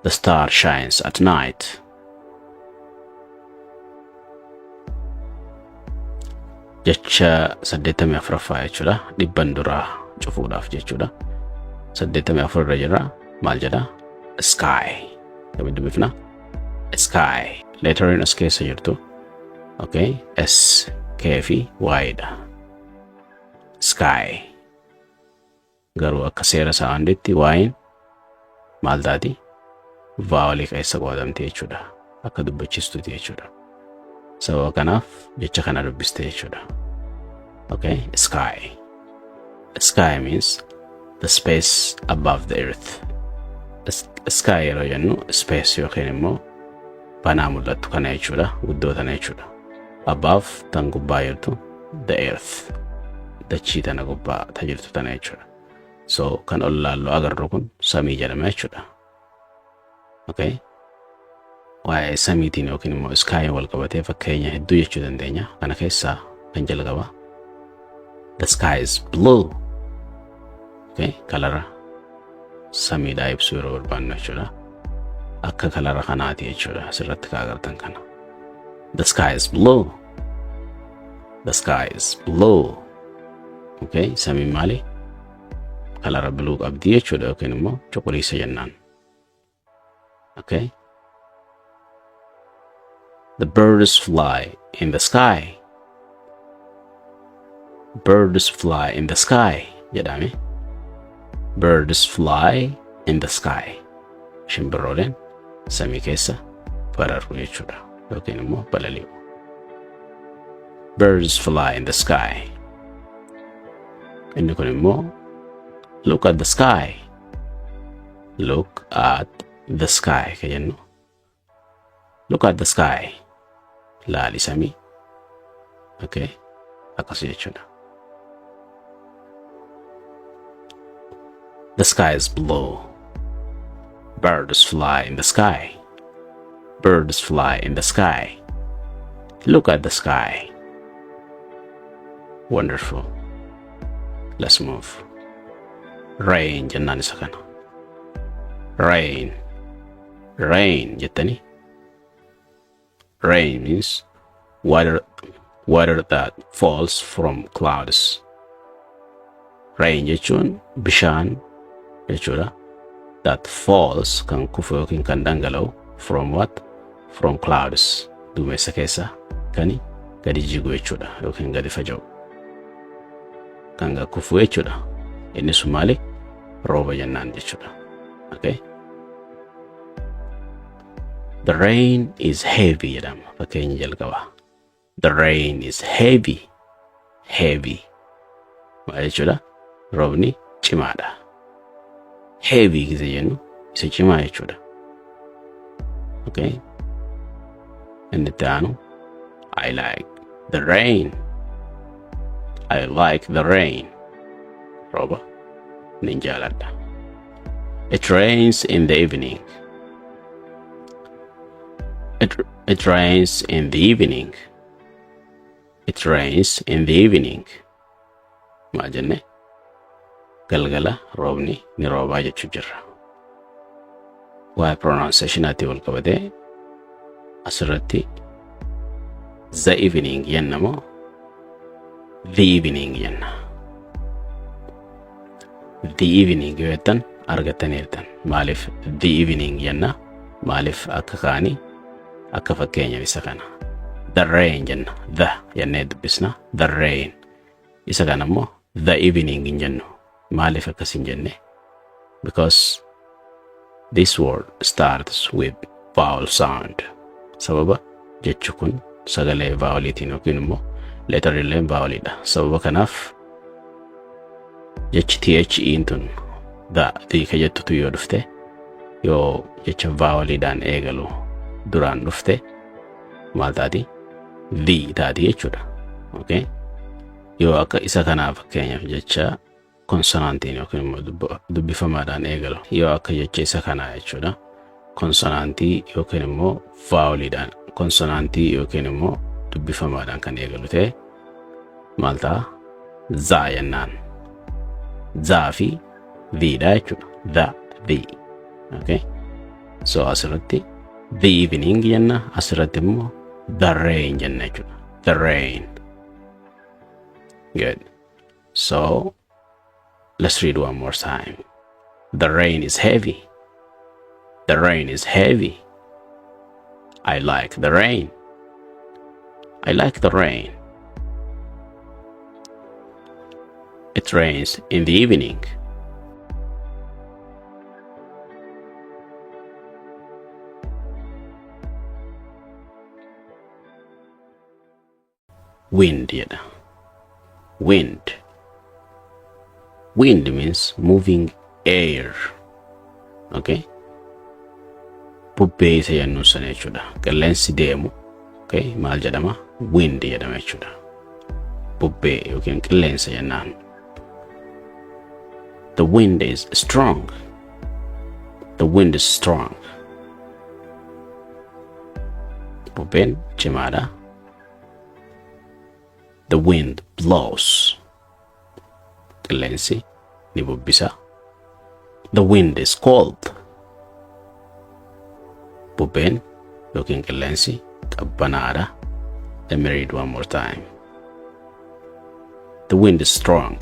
The star shines at night. Jecha 84ffaa jechuudha. Dhibban duraa cufuudhaaf jechuudha. 84 irra jira. Maal jedha? Sky. Kamitti dubbifna? Sky. Letteriin as keessa jirtu. Okay. S, K fi Y dha. Sky. Garuu akka seera sounditti Y'n maal taati? Vowelii keessa qoodamti jechuudha. Akka dubbachiistuuti jechuudha. Sababa kanaaf jecha kana dubbiste jechuudha. Okay, sky. Sky means the space above the earth. Sky yeroo jennu space yookiin immoo banaa mul'attu kana jechuudha. Guddoo tana jechuudha. Above tan gubbaa jirtu, the earth. Dachii tana gubbaa ta jirtu tana jechuudha. So kan ol laallu agarru kun samii jedhama jechuudha. Okay. Waa'ee samiitiin yookiin immoo sky wal qabatee fakkeenya hedduu jechuu dandeenya. Kana keessaa kan jalqaba. The sky is blue. Okay. Colora samiidhaa ibsuu yeroo barbaannu jechuudha. Akka colora kanaati jechuudha. Asirratti kan agartan kana. The sky is blue. The sky is blue. Okay. Samiin maali? Colora blue qabdi jechuudha yookiin immoo cuquliisa jennaan. Okay. The birds fly in the sky. Birds fly in the sky jedhame. Birds fly in the sky. Shimbirrooleen samii keessa bararu jechuudha yookiin immoo balali'u. Birds fly in the sky. Inni kun immoo look at the sky. Look at the sky ka jennu. Look at the sky. Laali samii. Okay. Akkas jechuudha. The sky is blue. Birds fly in the sky. Birds fly in the sky. Look at the sky. Wonderful. Let's move. Rain jennaan isa kana. Rain. Rain jettanii. Rain means water, water that falls from clouds. Rain jechuun bishaan jechuudha. That falls kan kufu yookiin kan dhangala'u from what? From clouds. Duumessa keessa kan gadi jigu jechuudha yookiin gadi faca'u. Kan gad kufu jechuudha. Inni sun maali? Rooba jennaan jechuudha. Okay? The rain is heavy jedhama fakkeenya jalqabaa. The rain is heavy. Heavy. Maal jechuudha? Roobni cimaadha. Heavy gisa jennu isa cimaa jechuudha. Okay? Inni itti aanu I like the rain. I like the rain. Rooba nin jaaladha. It rains in the evening. It rains in the evening. It rains in the evening. Maal jenne? Galgala roobni ni roobaa jechuu jirra. Waa'ee pronunciationaatii wal qabatee asirratti the evening jenna moo the evening jenna? The evening yoo jettan argattaniirtan. Maaliif the evening jenna? Maaliif akka kaanii akka fakkeenya isa kana. The rain jenna. The jennee dubbisna. The rain. Isa kana immoo the evening hin jennu. Maaliif akkas hin jenne? Because this word starts with vowel sound. Sababa jechi kun sagalee voweliitiin yookiin immoo letterilleen voweliidha. Sababa kanaaf jechi THE'n tun the ka jettutu yoo dhufte yoo jecha voweliidhaan eegalu duraan dhufte maal taati? The taati jechuudha. Okay? Yoo akka isa kanaa fakkeenyaaf jecha konsonantiin yookiin immoo dubbifamaadhaan eegalu yoo akka jecha isa kanaa jechuudha. Konsonantii yookiin immoo voweliidhaan konsonantii yookiin immoo dubbifamaadhaan kan eegalu ta'e maal ta'a? The jennaan. The fi the dha jechuudha. The, the. Okay? So asirratti the evening jenna, asirratti immoo the rain jenna jechuudha. The rain. Good. So let's read one more time. The rain is heavy. The rain is heavy. I like the rain. I like the rain. It rains in the evening. Wind jedha. Wind. Wind means moving air. Okay? Bubbee isa jennuun sana jechuudha. Qilleensi deemu. Okay? Maal jedhama? Wind jedhama jechuudha. Bubbee yookiin qilleensa jennaan. The wind is strong. The wind is strong. Bubbeen cimaadha. The wind blows. Qilleensi ni bubbisa. The wind is cold. Bubbeen yookiin qilleensi qabbanaadha. Let me read one more time. The wind is strong.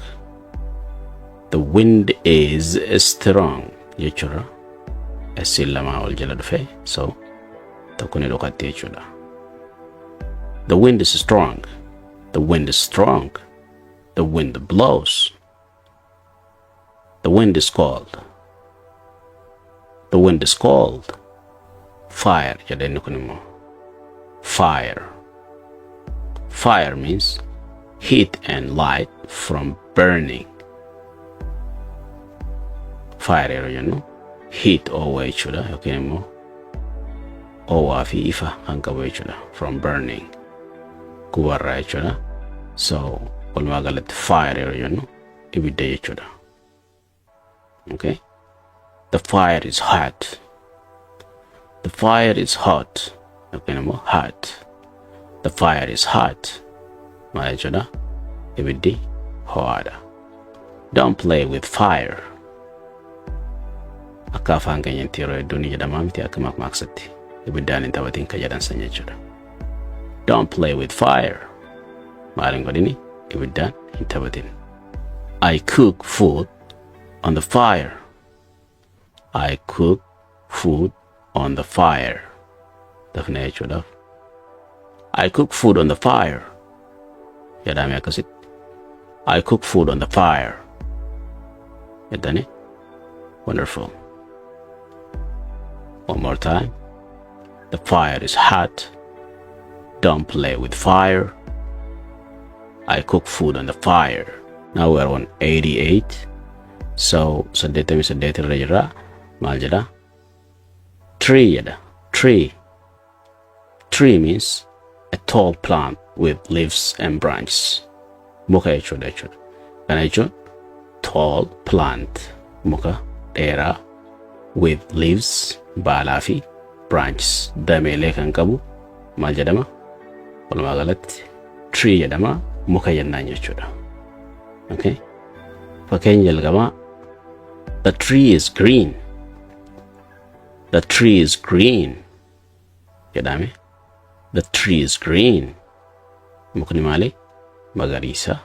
The wind is strong jechuudha. S'n lamaa ol jala dhufe so tokko ni dhokatti jechuudha. The wind is strong. The wind is strong. The wind blows. The wind is cold. The wind is cold. Fire jedha inni kun immoo. Fire. Fire means heat and light from burning. Fire yeroo jennu heat, oowwa jechuudha, yookiin immoo oowwaa fi ifa kan qabu jechuudha. From burning, gubarraa jechuudha. So walumaa galatti fire yeroo jennu ibidda jechuudha. Okay, the fire is hot. The fire is hot yookiin immoo hot. The fire is hot maal jechuudha? Ibiddi ho'aadha. Don't play with fire. Akka afaan keenyatti yeroo hedduu ni jedhamaa miti, akka makmaaksatti ibiddaan hin taphatin ka jedhan san jechuudha. Don't play with fire. Maal hin godhini? Ibiddaan hin taphatin. I cook food on the fire. I cook food on the fire. Dafnee jechuudhaaf. I cook food on the fire. Jedhame akkasitti. I cook food on the fire. Jettani? Wonderful. One more time. The fire is hot. Don't play with fire. I cook food on the fire. Now we are on 88. So 88 irra jirra. Maal jedha? Tree jedha. Tree. Tree means a tall plant with leaves and branches. Muka jechuudha. Kana jechuun tall plant, muka dheeraa, with leaves, baalaa, fi branches, dameelee kan qabu maal jedhama? Walumaa galatti tree jedhama, muka jennaan jechuudha. Okay? Fakkeenya jalqabaa: The tree is green. The tree is green jedhame. The tree is green. Mukni maali? Magariisa.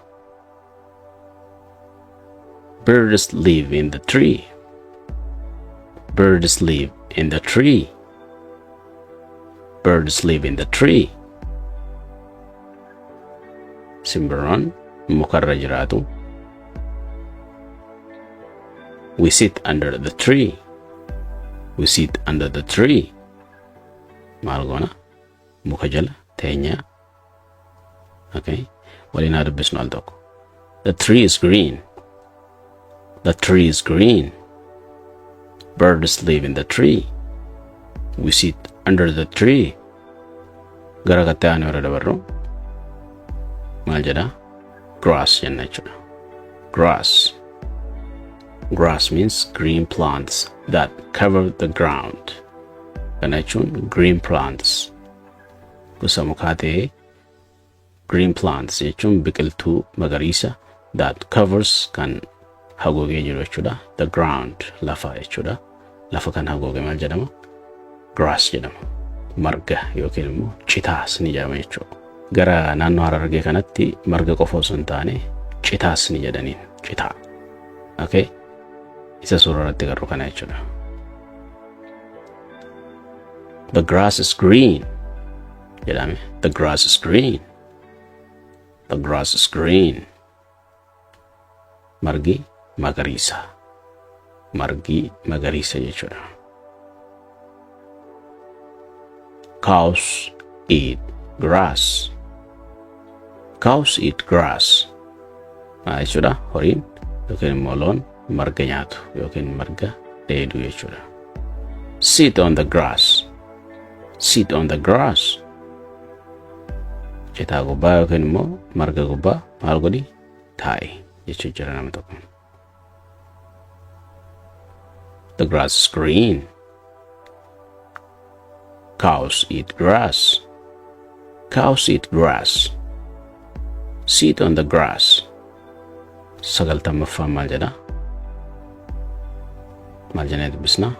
Birds live in the tree. Birds live in the tree. Birds live in the tree. Simbirroon mukarra jiraatu. We sit under the tree. We sit under the tree. Maal goona? Muka jala teenyaa. Okay. Waliin haa dubbisnu al tokko. The tree is green. The tree is green. Birds live in the tree. We sit under the tree. Gara kattee aanu irra dabarru maal jedha? Grass jenna jechuudha. Grass. Grass means green plants that cover the ground. Kana jechuun green plants gosa mukaa ta'ee, green plants jechuun biqiltuu magariisa, that covers, kan haguugee jiru jechuudha. The ground, lafa jechuudha. Lafa kan haguuge maal jedhama? Grass jedhama. Marga yookiin immoo citaas ni jedhama jechuudha. Gara naannoo Harargee kanatti marga qofa osoo hin taane citaas ni jedhaniin, citaa. Okay? Isa suura irratti agarru kana jechuudha. The grass is green jedhame. The grass is green. The grass is green. Margi magariisa. Margi magariisa jechuudha. Cows eat grass. Cows eat grass. Maal jechuudha? Horiin yookiin immoo loon marga nyaatu yookiin marga dheedu jechuudha. Sit on the grass. Sit on the grass. Citaa gubbaa yookiin immoo marga gubbaa maal godhi? Taa'i jechuu jira nama tokko. The grass is green. Cows eat grass. Cows eat grass. Sit on the grass. 90ffaan maal jedha? Maal jennee dubbisna?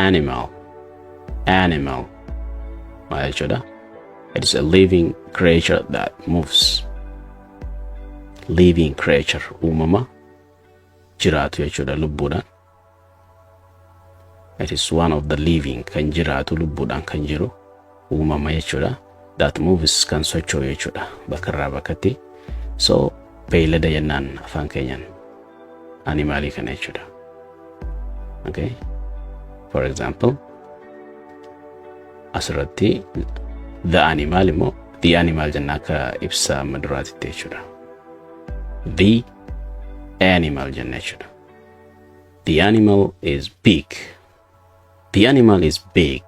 Animal. Animal. Maal jechuudha? It is a living creature that moves. Living creature, uumama jiraatu jechuudha lubbuudhaan. It is one of the living, kan jiraatu, lubbuudhaan kan jiru uumama jechuudha. That moves, kan socho'u jechuudha bakka irraa bakkatti. So beeylada jennaan afaan keenyaan animalii kana jechuudha. Okay? For example, asirratti the animal immoo The animal jenna akka ibsa amma duraatitti jechuudha. The animal jenna jechuudha. The animal is big. The animal is big.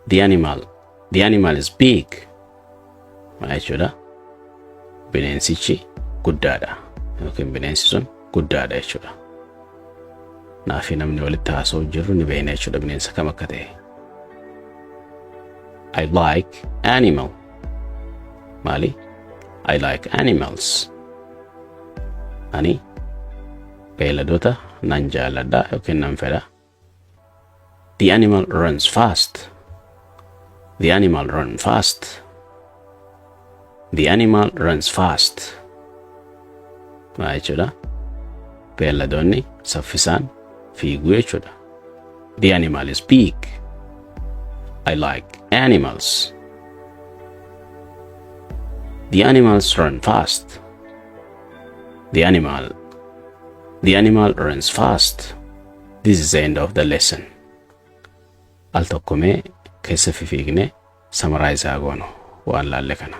The animal is big. Maal jechuudha? Bineensichi guddaadha yookiin bineensi sun guddaadha jechuudha. Naafi namni walitti haasa'u jirru ni beekna jechuudha bineensa kam akka ta'e. I like animal. Maali? I like animals. Ani beeyladoota nan jaalladha yookiin nan fedha. The animal runs fast. The animal run fast. The animal runs fast. Maal jechuudha? Beeyladoonni saffisaan fiiguu jechuudha. The animal is big. I like animals. The animals run fast. The animal runs fast. This is the end of the lesson. Al tokkomee keessa fifiigne summarize haa goonu waan laalle kana.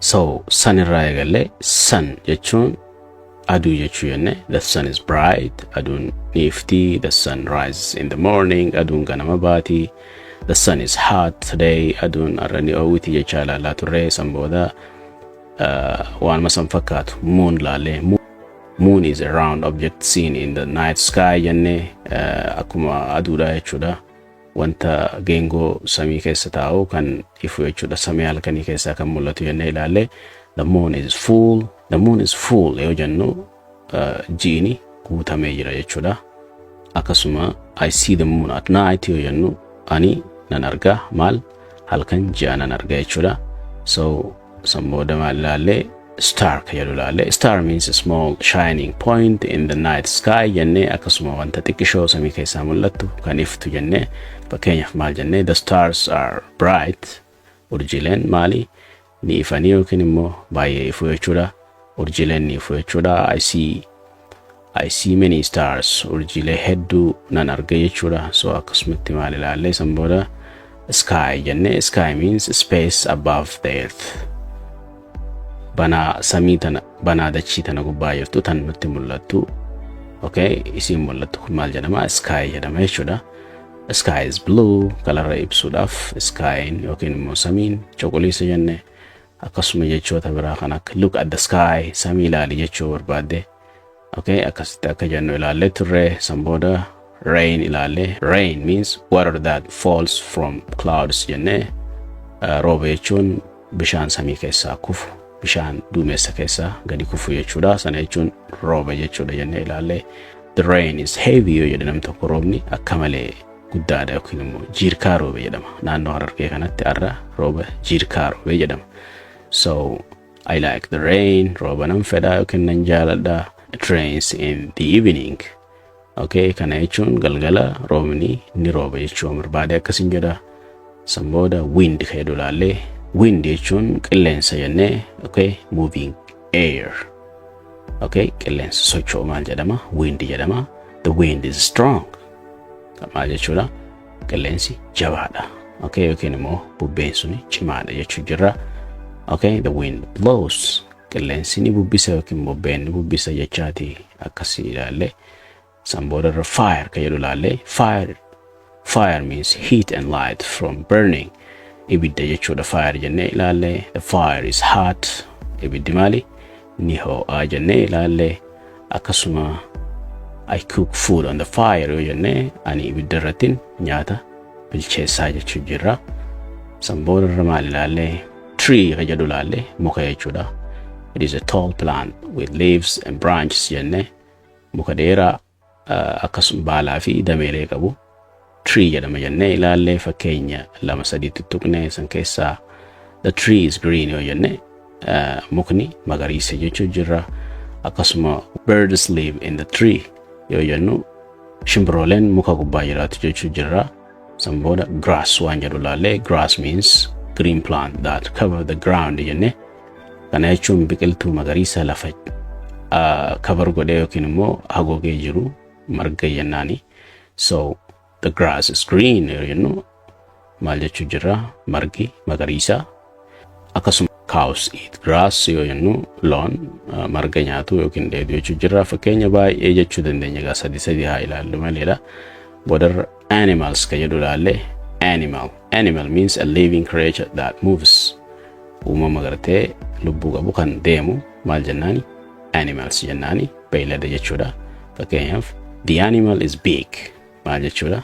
So sun irraa eegallee, sun jechuun aduu jechuu jenne. The sun is bright, aduun ni ifti. The sun rises in the morning, aduun ganama baati. The sun is hot today, aduun har'a ni oowwiti jechaa ilaalaa turre. San booda waanuma san fakkaatu moon laallee. Moon is a round object seen in the night sky jenne, akkuma aduudha jechuudha, wanta geengoo samii keessa taa'u kan ifu jechuudha, samii halkanii keessaa kan mul'atu jennee ilaalle. The moon is full. The moon is full yoo jennu jiini guutamee jira jechuudha. Akkasuma I see the moon at night yoo jennu, ani nan arga maal? Halkan ji'a nan arga jechuudha. So san booda maal ilaalle? Star ka jedhu ilaalle. Star means a small shining point in the night sky jennee, akkasuma wanta xiqqishoo samii keessaa mul'attu kan iftu jennee. Fakkeenyaaf maal jennee? The stars are bright, urjiileen maali? Ni ifanii yookiin immoo baay'ee ifu jechuudha. Urjiileen ni ifu jechuudha. I see many stars, urjiilee hedduu nan arga jechuudha. So akkasumatti maal ilaalle san booda? Sky jennee. Sky means space above the earth, banaa samii tana, banaa dachii tana gubbaa jirtu tan nutti mul'attu. Okay, isiin mul'attu kun maal jedhama? Sky jedhama jechuudha. Sky is blue, kalarra ibsuudhaaf skyin yookiin immoo samiin cuquliisa jenne. Akkasuma jechoota biraa kan akka "Look at the sky", samii ilaali jechuu barbaadde, okay, akkasitti akka jennu ilaallee turre. San booda rain ilaalle. Rain means water that falls from clouds jenne. Rooba jechuun bishaan samii keessaa kufu, bishaan duumessa keessaa gadi kufu jechuudha. Sana jechuun rooba jechuudha jennee ilaalle. The rain is heavy yoo jedhe nam tokko, roobni akka malee guddaadha yookiin immoo jiirkaa roobe jedhama. Naannoo Harargee kanatti har'a rooba jiirkaa roobe jedhama. So I like the rain, rooba nan fedha yookiin nan jaaladha. It rains in the evening. Okay, kana jechuun galgala roobni ni rooba jechuu barbaade akkasin jedha. San booda wind ka jedhu ilaallee. Wind jechuun qilleensa jennee. Okay, moving air. Okay, qilleensa socho'u maal jedhama? Wind jedhama. The wind is strong. Maal jechuudha? Qilleensi jabaadha. Okay, yookiin immoo bubbeen suni cimaadha jechuu jirra. Okay, the wind blows. Qilleensi ni bubbisa yookiin bubbeen ni bubbisa jechaati akkasii ilaalle. San booda irra fire ka jedhu ilaalle. Fire means heat and light from burning. Ibidda jechuudha fire jennee ilaalle. The fire is hot. Ibiddi maali? Ni ho'aa jennee ilaalle. Akkasuma I cook food on the fire yoo jennee, ani ibidda irrattiin nyaata bilcheessaa jechuu jirra. San booda irra maal ilaalle? Tree ka jedhu ilaalle, muka jechuudha. It is a tall plant with leaves and branches jennee, muka dheeraa akkasuma baalaa fi dameelee qabu tree jedhama jennee ilaallee. Fakkeenya lama sadii tuttuqne. San keessaa the tree is green yoo jenne, mukni magariisa jechuu jirra. Akkasuma birds live in the tree yoo jennu, shimbirooleen muka gubbaa jiraatu jechuu jirra. San booda grass waan jedhu ilaallee. Grass means green plant that cover the ground jenne. Kana jechuun biqiltuu magariisa lafa cover godhee yookiin immoo haguugee jiru marga jennaani. So the grass is green yoo jennu, Maal jechuu jirra? Margi magariisa. Akkasuma cows eat grass yoo jennu loon marga nyaatu yookiin dheedu jechuu jirra. Fakkeenya baay'ee jechuu dandeenya egaa, sadi sadi haa ilaallu maleedha. Boodarra animals ka jedhu ilaalle. Animal. Animal means a living creature that moves. Uumama gartee lubbuu qabu kan deemu maal jennaani? Animals jennaani, beeylada jechuudha. Fakkeenyaaf, "The animal is big" maal jechuudha?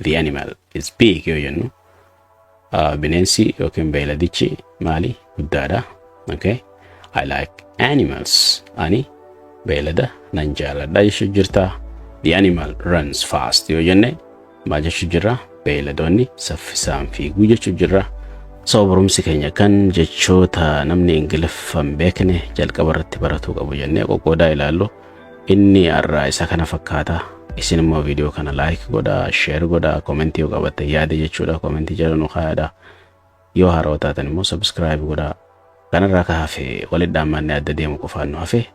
"The animal is big" yoo jennu bineensi yookiin beeyladichi maali? Guddaadha. Okay. I like animals. Ani beeylada nan jaaladha jechuu jirta. "The animal runs fast" yoo jenne maal jechuu jirra? Beeyladoonni saffisaan fiiguu jechuu jirra. So barumsi keenya kan jechoota namni Ingiliffa hin beekne jalqaba irratti baratuu qabu jennee qoqqoodaa ilaallu inni har'aa isa kana fakkaata. Isin immoo viidiyoo kana like godhaa, share godhaa, commentii yoo qabatte yaada jechuudha. Commentii jala nu kaa'adha. Yoo haarawaa taatan immoo subscribe godhaa. Kanarraa ka hafe walitti dhaammannee adda deemu qofaan nu hafe.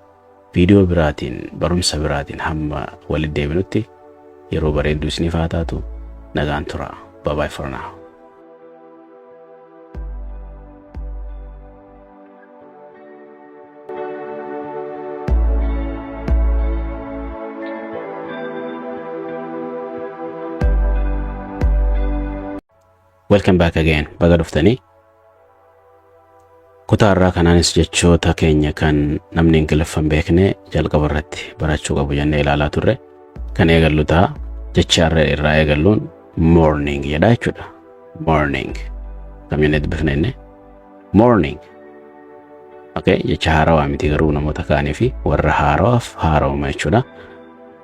Viidiyoo biraatiin, barumsa biraatiin hamma walitti deebinutti yeroo bareedduu isiniif haa taatu. Nagaan tura. Bye bye for now. Welcome back again. Baga dhuftanii. Kutaa irraa kanaanis jechoota keenya kan namni Ingiliffa hin beekne jalqaba irratti barachuu qabu jennee ilaalaa turre. Kan eegallu ta'a. Jecha irra irraa eegalluun morning jedha jechuudha. Morning. Kam jennee dubbifne inni? Morning. Okay, jecha haarawaa miti garuu namoota kaanii fi warra haarawaaf haarawuma jechuudha.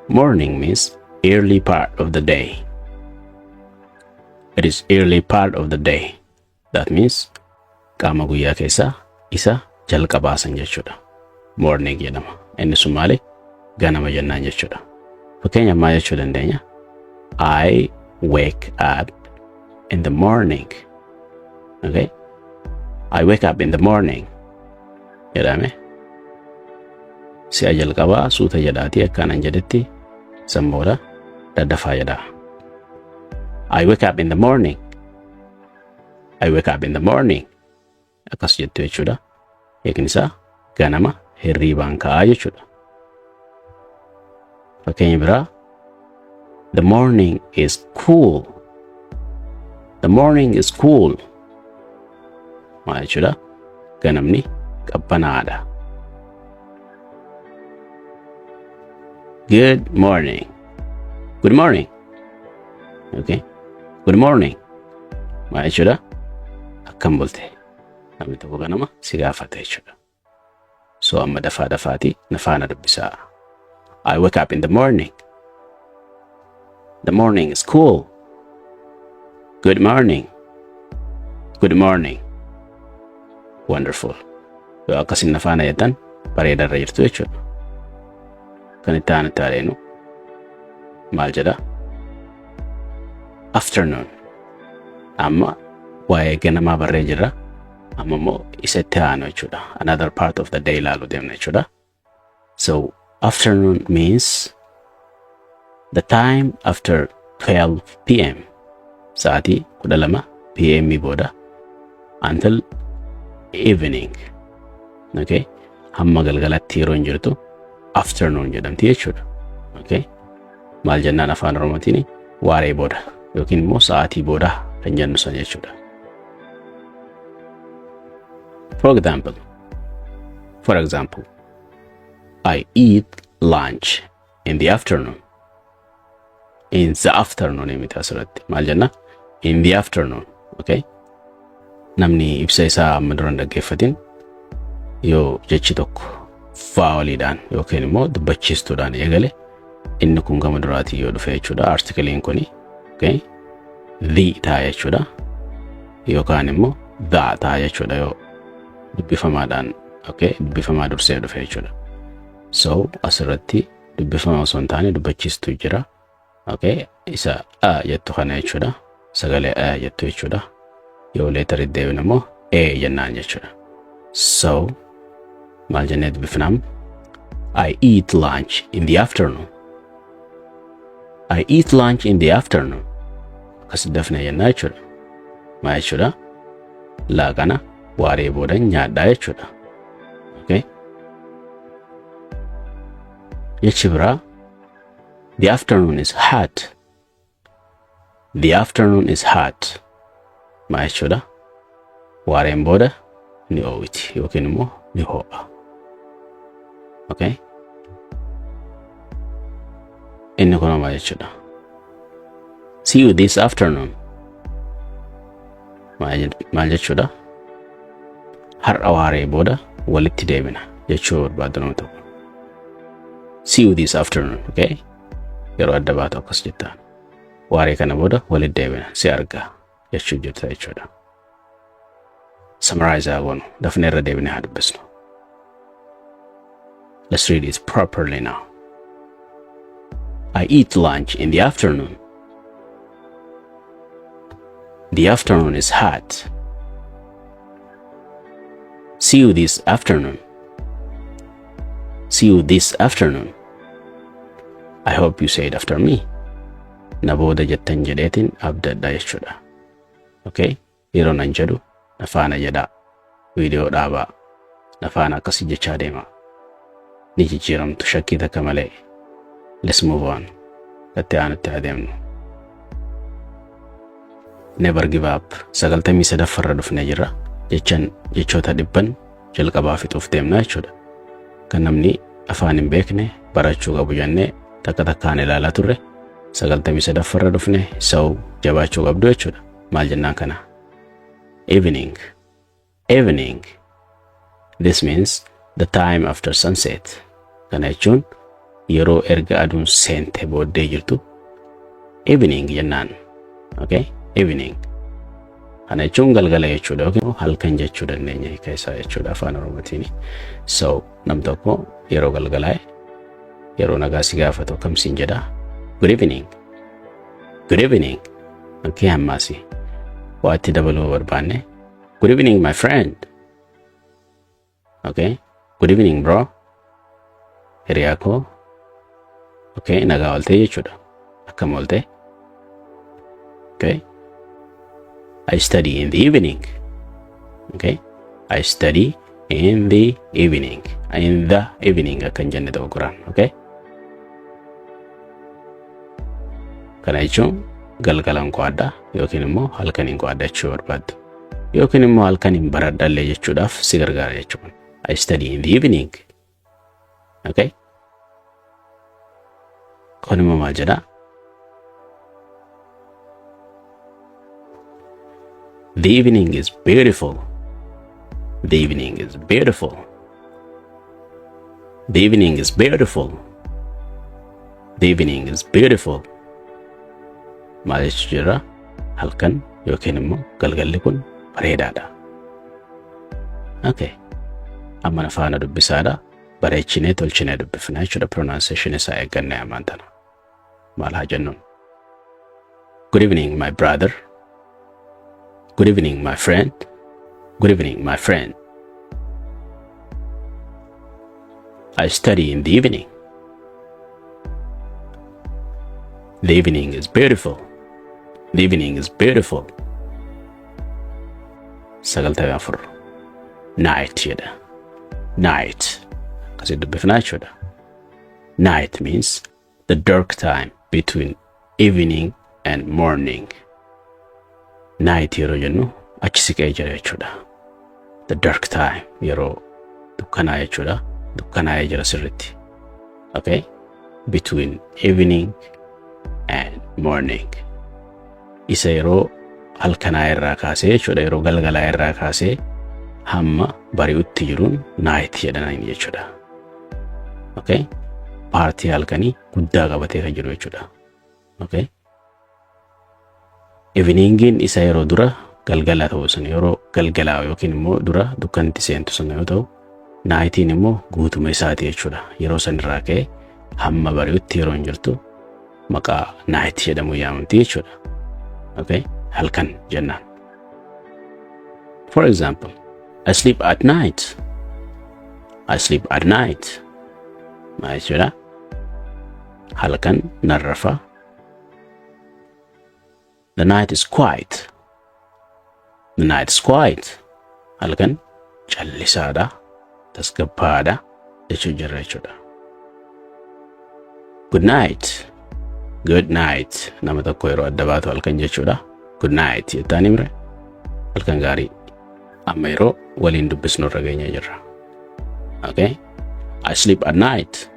Morning means early part of the day. It is early part of the day. That means qaama guyyaa keessaa isa jalqabaasan jechuudha. Morning jedhama. Inni sun maali? Ganama jennaan jechuudha. Fakkeenya maal jechuu dandeenya? I wake up in the morning. Okay? I wake up in the morning jedhame. Si'a jalqabaa suuta jedhaatii akkaanan jedhetti, san booda daddafaa jedhaa. I wake up in the morning. I wake up in the morning. Akkas jettu jechuudha. Hiikni isaa ganama hirriibaan ka'aa jechuudha. Fakkeenya biraa, the morning is cool. The morning is cool. Maal jechuudha? Ganamni qabbanaadha. Good morning. Good morning. Okay. Good morning. Maal jechuudha? Akkam bulte? Namni tokko ganama si gaafata jechuudha. So amma dafaa dafaatii na faana dubbisaa. I wake up in the morning. The morning is cool. Good morning. Good morning. Wonderful. Yoo akkasin na faana jettan bareedarra jirtu jechuudha. Kan itti aanutti adeenu maal jedha? Afternoon. Amma waa'ee ganamaa barree jirra. Amma immoo isa itti aanu jechuudha. Another part of the day ilaaluu deemna jechuudha. So afternoon means the time after 12 p.m. Sa'aatii 12 p.m. booda until evening. Okay? Hamma galgalatti yeroo hin jirtu afternoon jedhamti jechuudha. Okay? Maal jennaan afaan Oromootiin? Waaree booda yookiin immoo sa'aatii booda kan jennu san jechuudha. For example, I eat lunch in the afternoon. In the afternoon miti asirratti. Maal jenna? In the afternoon. Okay? Namni ibsa isaa amma dura hin dhaggeeffatin, yoo jechi tokko voweliidhaan yookiin immoo dubbachiistuudhaan eegale, inni kun gama duraatii yoo dhufe jechuudha. Articleiin kuni, okay? The ta'a jechuudha. Yookaan immoo the ta'a jechuudha yoo dubbifamaadhaan, okay? Dubbifamaa dursee dhufe jechuudha. So asirratti dubbifama osoo hin taane dubbachiistuu jira. Okay? Isa a jettu kana jechuudha. Sagalee a jettu jechuudha. Yoo letteritti deebine immoo e jennaan jechuudha. So maal jennee dubbifnaam? I eat lunch in the afternoon. I eat lunch in the afternoon. Akkas dafne jennaa jechuudha. Maal jechuudha? Laaqana waaree boodan nyaadhaa jechuudha. Okay? Jechi biraa the afternoon is hot. The afternoon is hot. Maal jechuudha? Waareen booda ni oowwiti yookiin immoo ni ho'a. Okay? Inni kun maal jechuudha? See you this afternoon. Maal jechuudha? Har'a waaree booda walitti deebina jechuu barbaadu nama tokko. See you this afternoon, okay? Yeroo adda baatu akkas jettaan. Waaree kana booda walitti deebina si argaa jechuu jirta jechuudha. Summarize haa goonu, dafnee irra deebinee haa dubbisnu. Let's read it properly now. I eat lunch in the afternoon. The afternoon is hot. See you this afternoon. See you this afternoon. I hope you say it after me. Na booda jettan jedheetiin abdadha jechuudha. Okay? Yeroo nan jedhu na faana jedhaa. Viidiyoo dhaabaa. Na faana akkasii jechaa deemaa. Ni jijjiiramtu shakkii takka malee. Let's move on. Itti aanutti adeemnu. Never give up. 93ffarra dhufnee jirra. Jechan jechoota dhibban jalqabaa fixuuf deemna jechuudha. Kan namni afaan hin beekne barachuu qabu jennee takka takkaan ilaalaa turre 93ffarra dhufne sa'u jabaachuu qabdu jechuudha. Maal jennaan kana? Evening. Evening. This means the time after sunset. Kana jechuun yeroo erga aduun seente booddee jirtu evening jennaan. Okay? Evening. Kana jechuun galgala jechuudha yookiin halkan jechuu dandeenya hiika isaa jechuudha afaan Oromootiin. So nam tokko yeroo galgalaa'e yeroo nagaa si gaafatu akkam siin jedha? Good evening. Good evening. Okay, ammaasi waa itti dabaluu barbaanne good evening, my friend. Okay? Good evening, bro. Hiriyaa koo. Okay, nagaa ooltee jechuudha. Akkam ooltee? Okay. I study in the evening. Okay. I study in the evening. In the evening akkan jenne dogoggoraan. Okay. Kana jechuun galgalan qo'adha yookiin immoo halkaniin qo'adha jechuu barbaaddu. Yookiin immoo halkaniin baradhallee jechuudhaaf si gargaara jechuudha. I study in the evening. Okay. Kun immoo maal jedhaa? The evening is beautiful. The evening is beautiful. The evening is beautiful. The evening is beautiful. Maal jechuu jira? Halkan yookiin immoo galgalli kun bareedaadha. Okay. Amma na faana dubbisaadha. Bareechinee tolchinee dubbifna jechuudha. Pronunciation isaa eeggannee ammaan tana. Maal haa jennuun? Good evening, my brother. Good evening, my friend. Good evening, my friend. I study in the evening. The evening is beautiful. The evening is beautiful. 94. Night jedha. Night. Akkasii dubbifnaa jechuudha. Night means the dark time between evening and morning. Night yeroo jennu achi siqee jira jechuudha. The dark time yeroo dukkanaa jechuudha. Dukkanaa'ee jira sirriitti. Okay? Between evening and morning. Isa yeroo halkanaa irraa kaasee jechuudha. Yeroo galgalaa irraa kaasee hamma bari'utti jiruun night jedhaniin jechuudha. Okay? Paartii halkanii guddaa qabatee kan jiru jechuudha. Okay? Eveningiin isa yeroo dura galgala ta'u sana yeroo galgalaa yookiin immoo dura dukkanti seentu sana yoo ta'u, naayitiin immoo guutuma isaati jechuudha. Yeroo san irraa ka'ee hamma bari'utti yeroo hin jirtu maqaa naayit jedhamu yaamamti jechuudha. Okay? Halkan jennaan. For example, I sleep at night. I sleep at night. Maal jechuudha? Halkan nan rafa. The night is quiet. The night is quiet. Halkan callisaadha, tasgabbaadha jechuu jirra jechuudha. Good night. Good night. Nama tokko yeroo adda baatu halkan jechuudha. Good night jettaan himre. Halkan gaarii. Amma yeroo waliin dubbisnu irra geenye jirra. Okay? I sleep at night.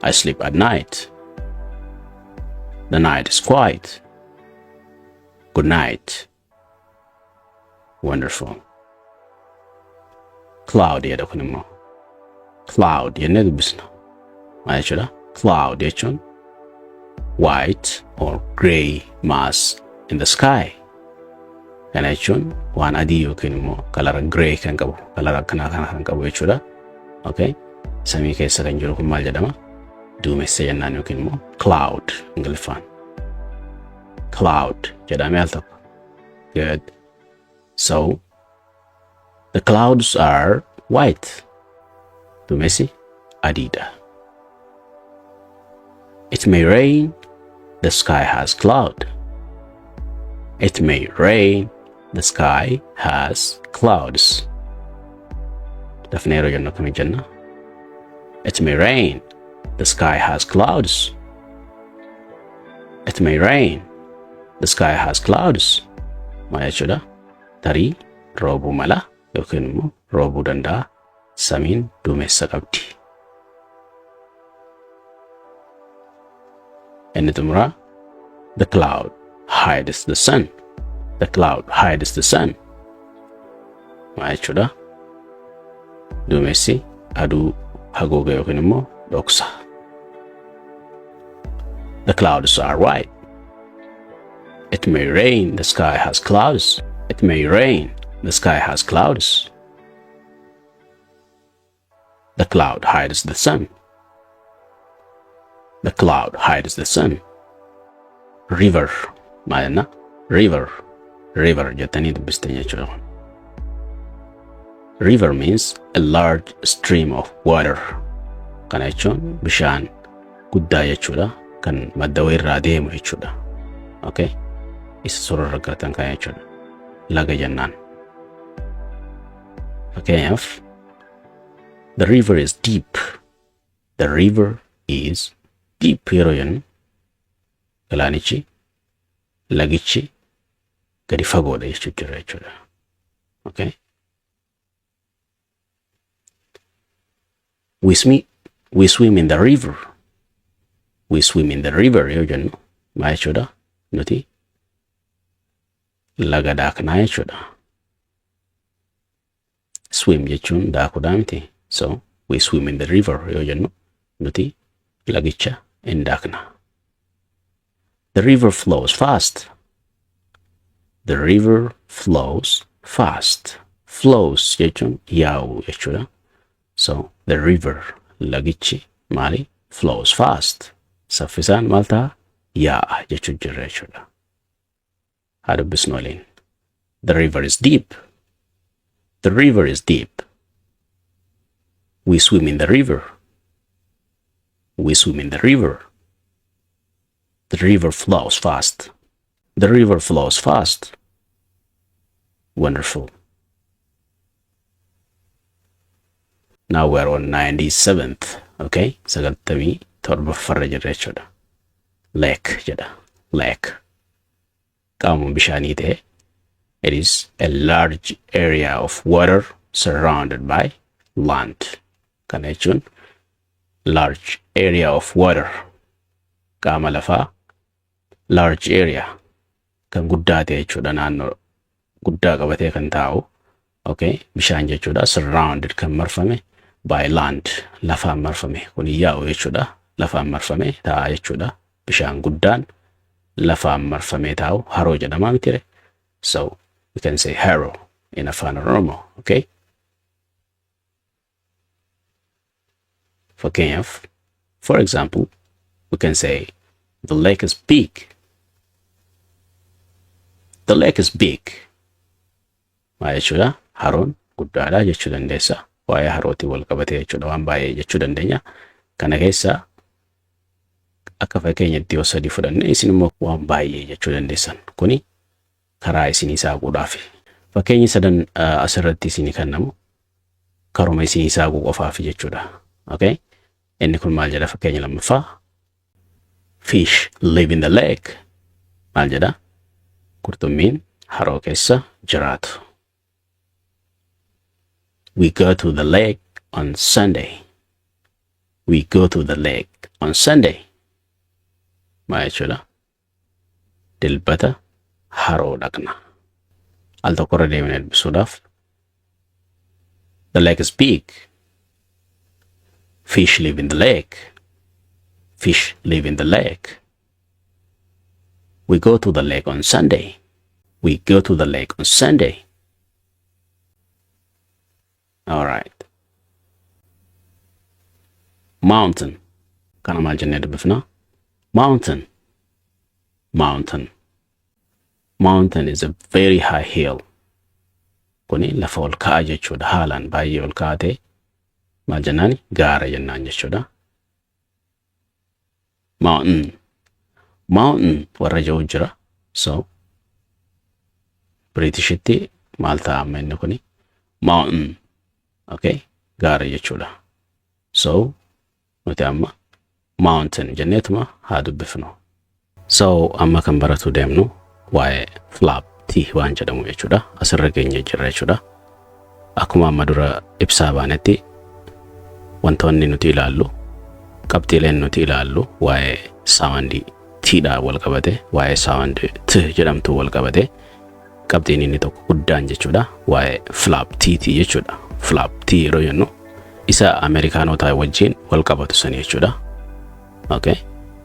I sleep at night. The night is quiet. Good night. Wonderful. Cloud jedha kun immoo. Cloud jennee dubbisna. Maal jechuudha? Cloud jechuun white or grey mass in the sky. Kana jechuun waan adii yookiin immoo color grey kan qabu, color akkanaa kana kan qabu jechuudha. Okay? Samii keessa kan jiru kun maal jedhama? Duumessa jennaan yookiin immoo cloud Ingiliffaan. Cloud jedhamee al tokko. Good. So, the clouds are white. Duumessi adiidha. It may rain. The sky has cloud. It may rain. The sky has clouds. Dafnee yeroo jennu akkamii jenna? It may rain. The sky has clouds. It may rain. The sky has clouds. Maal jechuudha? Tarii roobuu mala yookiin immoo roobuu danda'a. Samiin duumessa qabdi. Inni xumuraa, the cloud hides the sun. The cloud hides the sun. Maal jechuudha? Duumessi aduu haguuga yookiin immoo dhoksa. The clouds are white. It may rain, the sky has clouds. It may rain, the sky has clouds. The cloud hides the sun. The cloud hides the sun. River maal jenna? River. River jettanii dubbistan jechuudha. River means a large stream of water. Kana jechuun bishaan guddaa jechuudha. Kan madda wayirraa deemu jechuudha. Okay? Isa suurarra argatan kana jechuudha. Laga jennaan. Fakkeenyaaf, the river is deep. The river is deep yeroo jennu galaanichi, lagichi gadi fagoodha jechuu jira jechuudha. Okay? We swim in the river. We swim in the river yoo jennu maal jechuudha? Nuti laga daaknaa jechuudha. Swim jechuun daakuudhaa miti. So we swim in the river yoo jennu nuti lagicha in daakna. The river flows fast. The river flows fast. Flows jechuun yaa'u jechuudha. So the river, lagichi maali? Flows fast. Saffisaan maal ta'a? Yaa'a jechuu jirra jechuudha. Haa dubbisnu waliin. The river is deep. The river is deep. We swim in the river. We swim in the river. The river flows fast. The river flows fast. Wonderful. Now we're on 97th. Okay? 97ffarra jirra jechuudha. Lake jedha. Lake. Qaamuma bishaanii ta'e. It is a large area of water surrounded by land. Kana jechuun large area of water, qaama lafaa, large area kan guddaa ta'e jechuudha, naannoo guddaa qabatee kan taa'u, okay, bishaan jechuudha, surrounded kan marfame, by land lafaan marfame, kun yaa'u jechuudha, lafaan marfame taa'a jechuudha. Bishaan guddaan lafaan marfamee taa'u haroo jedhama mitire? So we can say haroo in Afaan Oromoo. Okay, fakkeenyaaf, for example, we can say the lake is big. The lake is big. Maal jechuudha? Haroon guddaadha jechuu dandeessa. Waa'ee harootiin wal qabatee jechuudha, waan baay'ee jechuu dandeenya. Kana keessaa akka fakkeenyatti yoo sadii fudhanne, isin immoo waan baay'ee jechuu dandeessan. Kuni Karaa isinii saaquudhaafi. Fakkeenyi sadan asirratti isinii kennamu karuma isinii saaquu qofaafi jechuudha. Okay? Inni kun maal jedha? Fakkeenya lammaffaa? Fish live in the lake. Maal jedha? Qurxummiin haroo keessa jiraatu. We go to the lake on Sunday. We go to the lake on Sunday. Maal jechuudha? Dilbata haroo dhaqna. Al tokkorra deemnee dubbisuudhaaf. The lake is big. Fish live in the lake. Fish live in the lake. We go to the lake on Sunday. We go to the lake on Sunday. All right. Mountain. Kana maal jennee dubbifna? Mountain. Mountain. Mountain is a very high hill. Kuni lafa ol ka'aa jechuudha. Haalaan baay'ee ol ka'aa ta'e maal jennaani? Gaara jennaan jechuudha. Mountain. Mountain warra jiru jira. So Britishitti maal ta'a amma inni kuni? Mountain. Okay? Gaara jechuudha. So nuti amma mountain jenneetuma haa dubbifnu. So amma kan baratuu deemnu waa'ee flap T waan jedhamu jechuudha. Asirra geenye jirra jechuudha. Akkuma amma dura ibsaa baanetti, wantoonni nuti ilaallu, qabxiileen nuti ilaallu, waa'ee soundii Tdhaan wal qabate, waa'ee soundii T jedhamtu wal qabate, qabxiin inni tokko guddaan jechuudha waa'ee flap T jechuudha. Flap T yeroo jennu isa Ameerikaanotaa wajjin wal qabatu sani jechuudha. Okay.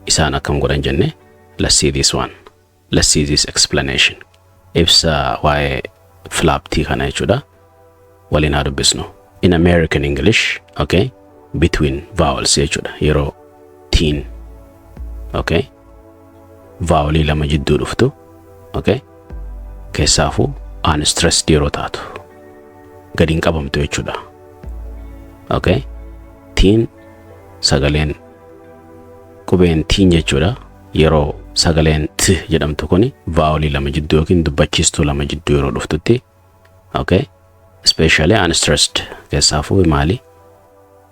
Isaan akkam godhan jenne, let's see this one. Let's see this explanation. Ibsa waa'ee flap T kana jechuudha. Waliin haa dubbisnu. In American English, okay, between vowels jechuudha. Yeroo tiin, okay, vowelii lama jidduu dhuftu, okay, keessaafuu unstressed yeroo taatu gadi hin qabamtu jechuudha. Okay, tiin sagaleen qubeen tiin jechuudha. Yeroo sagaleen t jedhamtu kuni vowelii lama jidduu yookiin dubbachiistuu lama jidduu yeroo dhuftutti, okay, especially unstressed, keessaafuu maali,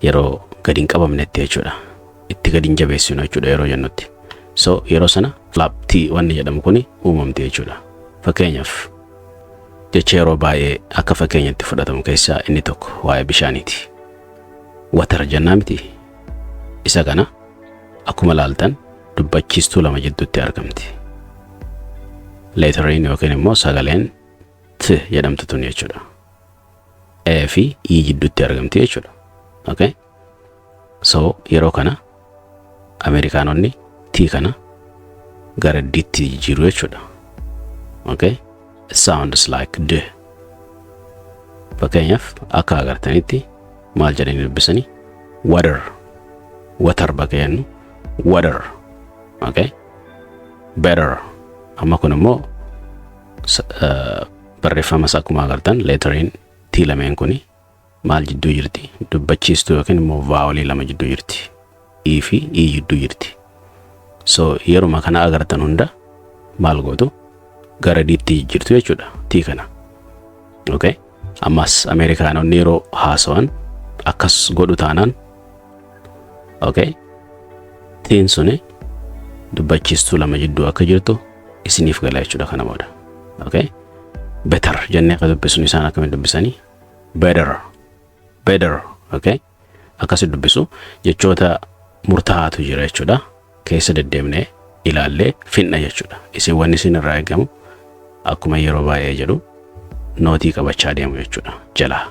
yeroo gadi hin qabamnetti jechuudha. Itti gadi hin jabeessinu jechuudha yeroo jennutti. So yeroo sana flap T wanni jedhamu kuni uumamti jechuudha. Fakkeenyaaf, jecha yeroo baay'ee akka fakkeenyatti fudhatamu keessaa inni tokko waa'ee bishaaniiti. Water jennaa miti? Isa kana akkuma laaltan dubbachiistuu lama jidduutti argamti. Letteriin yookiin immoo sagaleen T jedhamtu tun jechuudha. E fi E jidduutti argamti jechuudha. Okay? So yeroo kana Ameerikaanonni T kana gara Dtti jijjiiru jechuudha. Okay? It sounds like D. Fakkeenyaaf, akka agartanitti maal jedhanii dubbisanii? Water. Water bakka jennu water. Okay? Better. Amma kun immoo barreeffamas akkuma agartan letteriin T lameen kuni maal jidduu jirti? Dubbachiistuu yookiin immoo vowelii lama jidduu jirti. E fi E jidduu jirti. So yeruma kana agartan hunda maal gootu? Gara Dtti jijjiirtu jechuudha T kana. Okay? Ammas Ameerikaanonni yeroo haasawan akkas godhu taanaan, okay, Tiin suni dubbachiistuu lama jidduu akka jirtu isiniif gala jechuudha kana booda. Okay? Better jennee akka dubbisnu isaan akkamiin dubbisanii? Better. Better. Okay? Akkasi dubbisu. Jechoota murtaa'aatu jira jechuudha. Keessa deddeemnee ilaallee finna jechuudha. Isin wanni isin irraa eegamu, akkuma yeroo baay'ee jedhu, noteii qabachaa deemu jechuudha jalaa.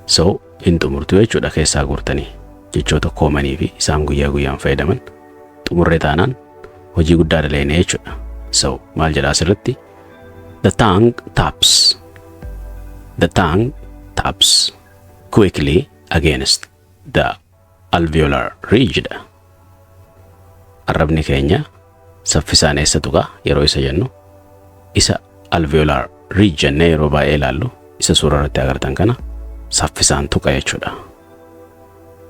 So hin xumurtu jechuudha. Keessaa guurtanii jechoota commonii fi isaan guyyaa guyyaan fayyadaman xumurree taanaan hojii guddaa daleene jechuudha. So maal jedhaa asirratti? The tongue taps. The tongue taps quickly against the alveolar ridge dha. Arrabni keenya saffisaan eessa tuqa yeroo isa jennu, isa alveolar ridge jennee yeroo baay'ee ilaallu, isa suura irratti agartan kana saffisaan tuqa jechuudha.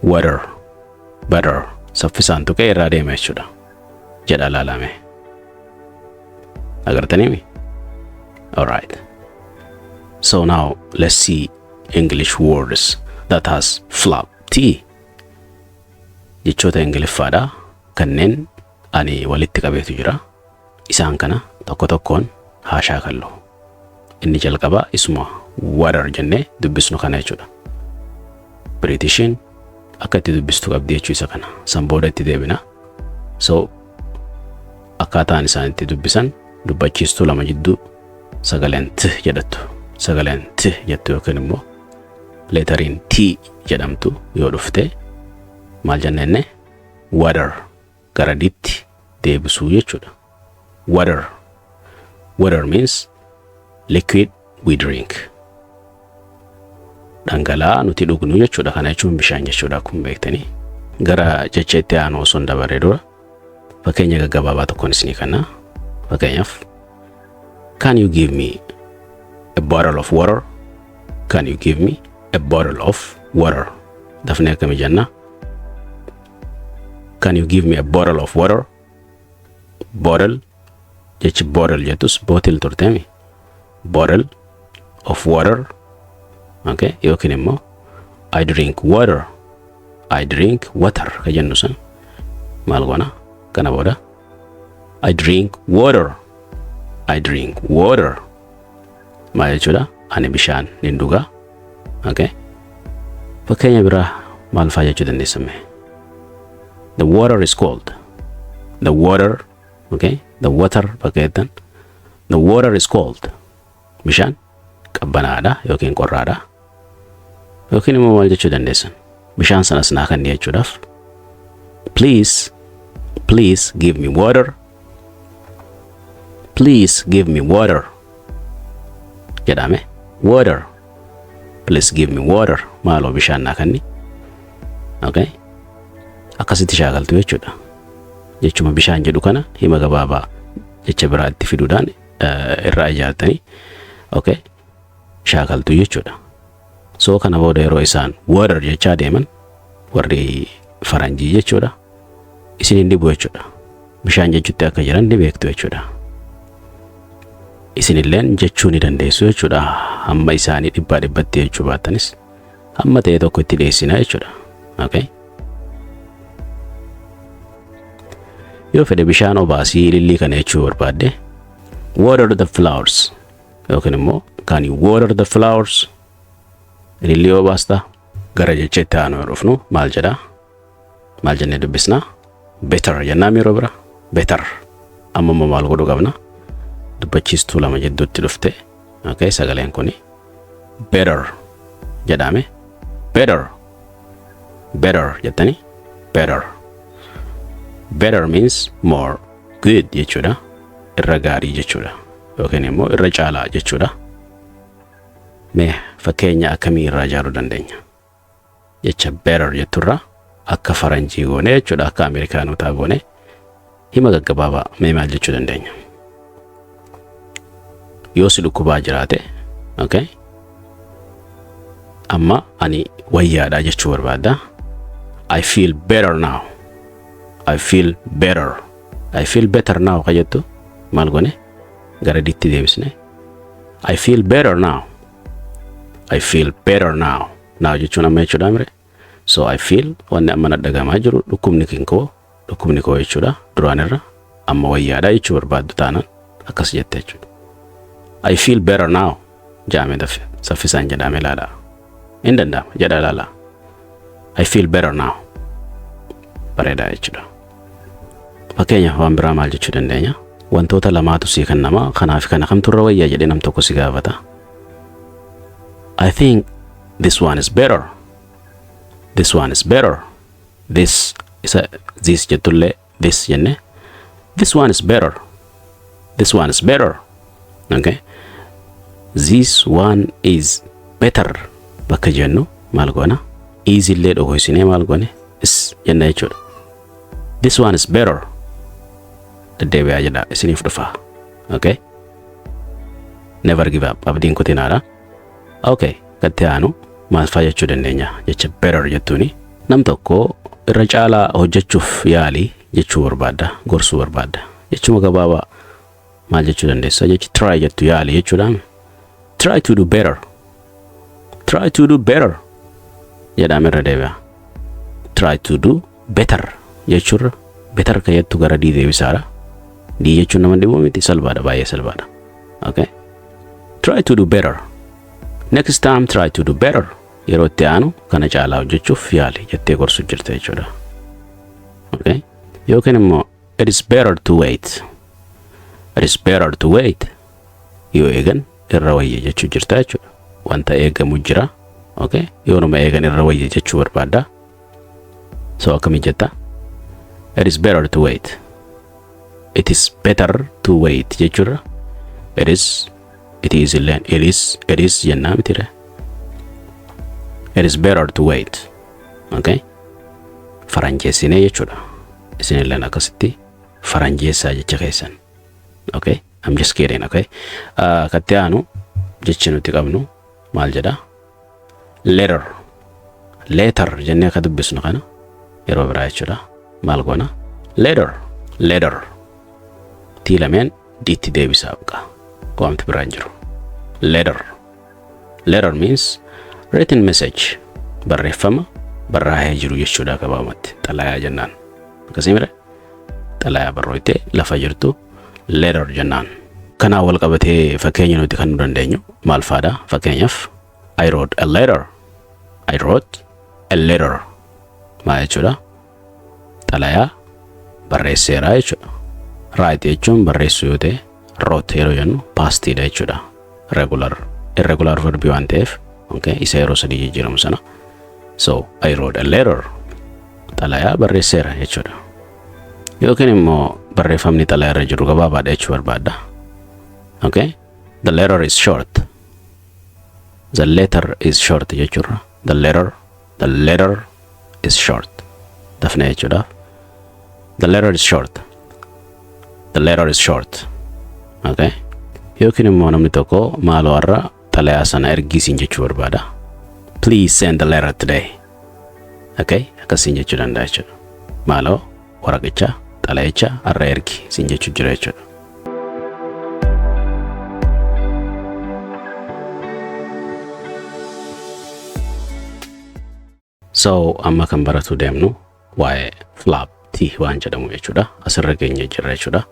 Water, better, saffisaan tuqee irraa deema jechuudha. Jedha laalame. Agartaniimi? Alright. So now let's see English words that has flap T. Jechoota Ingiliffaadha kanneen ani walitti qabeetu jira. Isaan kana tokko tokkoon haa shaakallu. Inni jalqabaa isuma water jennee dubbisnu kana jechuudha. Biriitishiin akka itti dubbistu qabdi jechuu isa kana. San booda itti deebina. So akkaataan isaan itti dubbisan, dubbachiistuu lama jidduu sagaleen t jedhattu, sagaleen t jettu yookiin immoo letteriin t jedhamtu yoo dhufte, maal jennenne? Water gara ditti deebisuu jechuudha. Water. Water means liquid we drink. Dhangala'aa nuti dhugnu jechuudha. Kana jechuun bishaan jechuudha akkuma beektanii. Gara jecha itti aanu osoo hin dabarre dura fakkeenya gaggabaabaa tokkoon isinii kenna. Fakkeenyaaf, "Can you give me a bottle of water?" "Can you give me a bottle of water?" Dafnee akkamii jenna? "Can you give me a bottle of water?" Bottle, jechi bottle jettus bottle turteemi. Bottle of water. Okay, yookiin immoo "I drink water." "I drink water" ka jennu san maal goona kana booda? "I drink water." "I drink water" maal jechuudha? Ani bishaan nin dhugaa. Okay. Fakkeenya biraa maal faa jechuu dandeessame? "The water is cold." The water, okay? The water bakka jettan, "The water is cold." Bishaan qabbanaadha yookiin qorraadha. Yookiin immoo maal jechuu dandeessan? Bishaan sanas naa kenni jechuudhaaf. "Please, please give me water. Please give me water" jedhame. Water. "Please give me water." Maaloo bishaan naa kenni. Okay? Akkasitti shaakaltu jechuudha. Jechuma bishaan jedhu kana hima gabaabaa jecha biraa itti fiduudhaan irraa ijaartanii, okay, shaakaltu jechuudha. So kana booda yeroo isaan water jechaa deeman, warri faranjii jechuudha, isin hin dhibu jechuudha. Bishaan jechutti akka jiran ni beektu jechuudha. Isinilleen jechuu ni dandeessu jechuudha. Hamma isaanii dhibbaa dhibbatti jechuu baattanis, hamma ta'e tokko itti dhiyeessina jechuudha. Okay? Yoo fedhe bishaan obaasii ilillii kana jechuu barbaadde, "Water the flowers" yookiin immoo "Can you water the flowers?" Ilillii obaasta. Gara jecha itti aanu yoo dhufnu maal jedha? Maal jennee dubbisna? Better jennaan yeroo bira. Better. Amma immoo maal godhuu qabna? Dubbachiistuu lama jidduutti dhufte. Okay, sagaleen kuni better jedhame. Better. Better jettanii, better. Better means more good jechuudha. Irra gaarii jechuudha. Yookiin immoo irra caalaa jechuudha. Mee fakkeenya akkamii irraa ijaaruu dandeenya? Jecha better jetturraa akka faranjii goone jechuudha. Akka Ameerikaanotaa goone hima gaggabaabaa mee maal jechuu dandeenya? Yoo si dhukkubaa jiraate, okay? Amma ani wayyaadha jechuu barbaadda. "I feel better now. I feel better." "I feel better now" ka jettu maal goone? Gara ditti deebisne. "I feel better now. I feel better now." Now jechuun amma jechuudha mire. So I feel, wanni amma na dhagahamaa jiru, dhukkubni koo, dhukkubni koo jechuudha, duraan irra amma wayyaadha jechuu barbaaddu taanaan akkas jette jechuudha. "I feel better now" jedhame, dafe saffisaan jedhame ilaalaa. Hin danda'ama jedha ilaalaa. "I feel better now." Bareedaa jechuudha. Fakkeenyaaf waan biraa maal jechuu dandeenya? Wantoota lamaatu sii kennama, kanaaf kana kamtu irra wayyaa jedhee nam tokko si gaafata. "I think this one is better. This one is better." This isa this jettullee this jenne. "This one is better. This one is better." Okay. "This one is better" bakka jennu maal goona? Is illee dhokoysinee maal goone? Is jenna jechuudha. "This one is better." Deddeebi'aa jedha, isiniif dhufa. Okay. Never give up. Abdiin kutinaadha. Okay. Gatti aanu maal faa jechuu dandeenya? Jecha better jettuuni nam tokko irra caalaa hojjechuuf yaalii jechuu barbaadda, gorsuu barbaadda. Jechuma gabaabaa Maal jechuu dandeessa? Jechi try jettu yaali jechuudha. Try to do better. Try to do better jedhame irra deebi'a. Try to do better jechuurra better ka jettu gara D deebisaadha. D jechuun nama dhibuu miti, salphaadha, baay'ee salphaadha. Okay. Try to do better. Next time try to do better. Yeroo itti aanu kana caalaa hojjechuuf yaali jettee gorsu jirta jechuudha. Okay. Yookiin immoo it is better to wait. It is better to wait. Yoo eegan irra wayya jechuu jirta jechuudha. Wanta eegamu jira. Okay. Yoo nama eegan irra wayya jechuu barbaadda. So akkamii jetta? It is better to wait. It is better to wait jechuudha. It is illeen it is jennaa mitire. It is better to wait. Okay. Faranjeessinee jechuudha. Isinilleen akkasitti faranjeessaa jecha keessan. Okay. I'm just kidding, okay. Katti aanu jechi nuti qabnu maal jedha? Letter. Letter jennee akka dubbisnu kana yeroo biraa jechuudha. Maal goona? Letter. Letter. T lameen D'tti deebisaa baqa. Waamti biraan jiru. Letter. Letter means written message. Barreeffama barraa'ee jiru jechuudha gabaabumatti. Xalayaa jennaan. Akkasii mire? Xalayaa barrooytee lafa jirtu letter jennaan. Kanaan wal qabatee fakkeenya nuti kan nu dandeenyu maal faadha? Fakkeenyaaf, I wrote a letter. I wrote a letter. Maal jechuudha? Xalayaa barreesseera jechuudha. Write jechuun barreessuu yoo ta'e, wrote yeroo jennu pastiidha jechuudha. Regular, irregular verb waan ta'eef, okay, isa yeroo sadii jijjiiramu sana. So I wrote a letter. Xalayaa barreesseera jechuudha. Yookiin immoo barreeffamni xalayaa irra jiru gabaabaadha jechuu barbaadda. Okay? The letter is short. The letter is short jechuudha. The letter is short. Dafnee jechuudhaaf. The letter is short. The letter is short. Okay? Yookiin immoo namni tokko maaloo har'a xalayaa sana ergisiin jechuu barbaada. Please send the letter today. Okay? Akkasiin jechuu danda'a jechuudha. Maaloo waraqicha, xalayicha har'a ergi siin jechuu jira jechuudha. So amma kan baratu deemnu waa'ee flap T waan jedhamu jechuudha. Asirra geenye jirra jechuudha.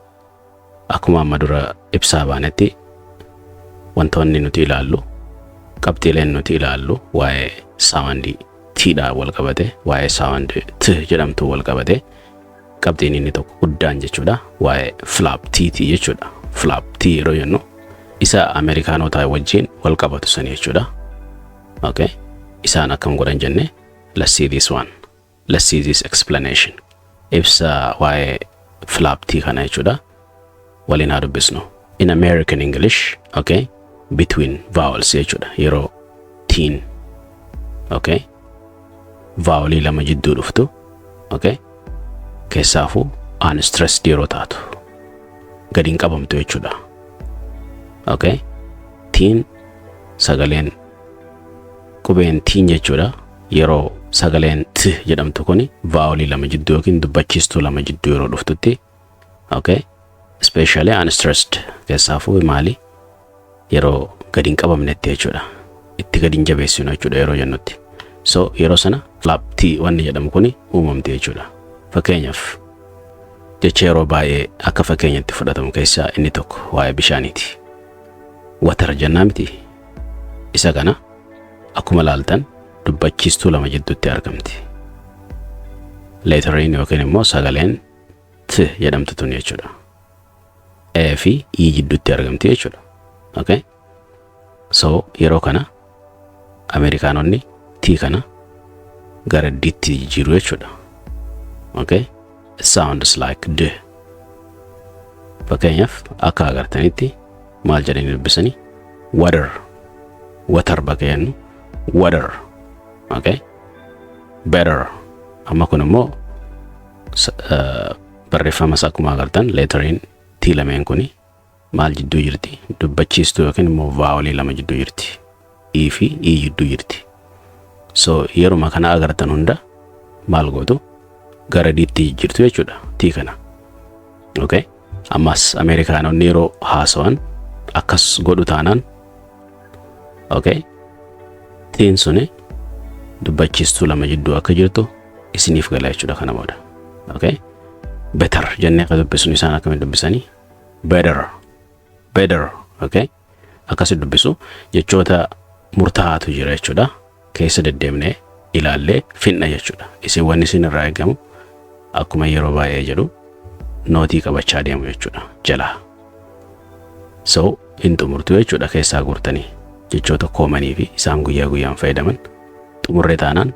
Akkuma amma dura ibsaa baanetti, wantoonni nuti ilaallu, qabxiileen nuti ilaallu waa'ee soundii T'dhaan wal qabate, waa'ee soundii T jedhamtu wal qabate, qabxiin inni tokko guddaan jechuudha waa'ee flap T jechuudha. Flap T yeroo jennu isa Ameerikaanotaa wajjin wal qabatu sani jechuudha. Okay. Isaan akkam godhan jenne, let's see this one. Let's see this explanation. Ibsa waa'ee flap T kana jechuudha. Waliin haa dubbisnu. In American English, okay, between vowels jechuudha. Yeroo tiin, okay, vowelii lama jidduu dhuftu, okay, keessaafuu unstressed yeroo taatu gadi hin qabamtu jechuudha. Okay, tiin sagaleen qubeen tiin jechuudha. Yeroo sagaleen t jedhamtu kuni vowelii lama jidduu yookiin dubbachiistuu lama jidduu yeroo dhuftutti, okay, especially unstressed, keessaafuu maali, yeroo gadi hin qabamnetti jechuudha. Itti gadi hin jabeessinu jechuudha yeroo jennutti. So yeroo sana flap T wanni jedhamu kuni uumamti jechuudha. Fakkeenyaaf, jecha yeroo baay'ee akka fakkeenyatti fudhatamu keessaa inni tokko waa'ee bishaaniiti. Water jennaa miti. Isa kana akkuma laaltan dubbachiistuu lama jidduutti argamti. Letteriin yookiin immoo sagaleen T jedhamtu tun jechuudha. E fi E jidduutti argamti jechuudha. Okay? So yeroo kana Ameerikaanonni T kana gara D'tti jijjiiru jechuudha. Okay? It sounds like D. Fakkeenyaaf, akka agartanitti maal jedhanii dubbisanii? Water. Water bakka jennu water. Okay? Better. Amma kun immoo barreeffamas akkuma agartan letteriin T lameen kuni maal jidduu jirti? Dubbachiistuu yookiin immoo vowelii lama jidduu jirti. E fi E jidduu jirti. So yeruma kana agartan hunda maal gootu? Gara D'tti jijjiirtu jechuudha T kana. Okay? Ammas Ameerikaanonni yeroo haasawan akkas godhu taanaan, okay, tiin suni dubbachiistuu lama jidduu akka jirtu isiniif gala jechuudha kana booda. Okay? Better jennee akka dubbisnu isaan akkamiin dubbisanii? Better. Better. Okay? Akkasi dubbisu. Jechoota murtaa'aatu jira jechuudha. Keessa deddeemnee ilaallee finna jechuudha. Isin wanni isin irraa eegamu akkuma yeroo baay'ee jedhu nootii qabachaa deemu jechuudha jalaa. So hin xumurtu jechuudha. Keessaa guurtanii jechoota commonii fi isaan guyyaa guyyaan fayyadaman xumurree taanaan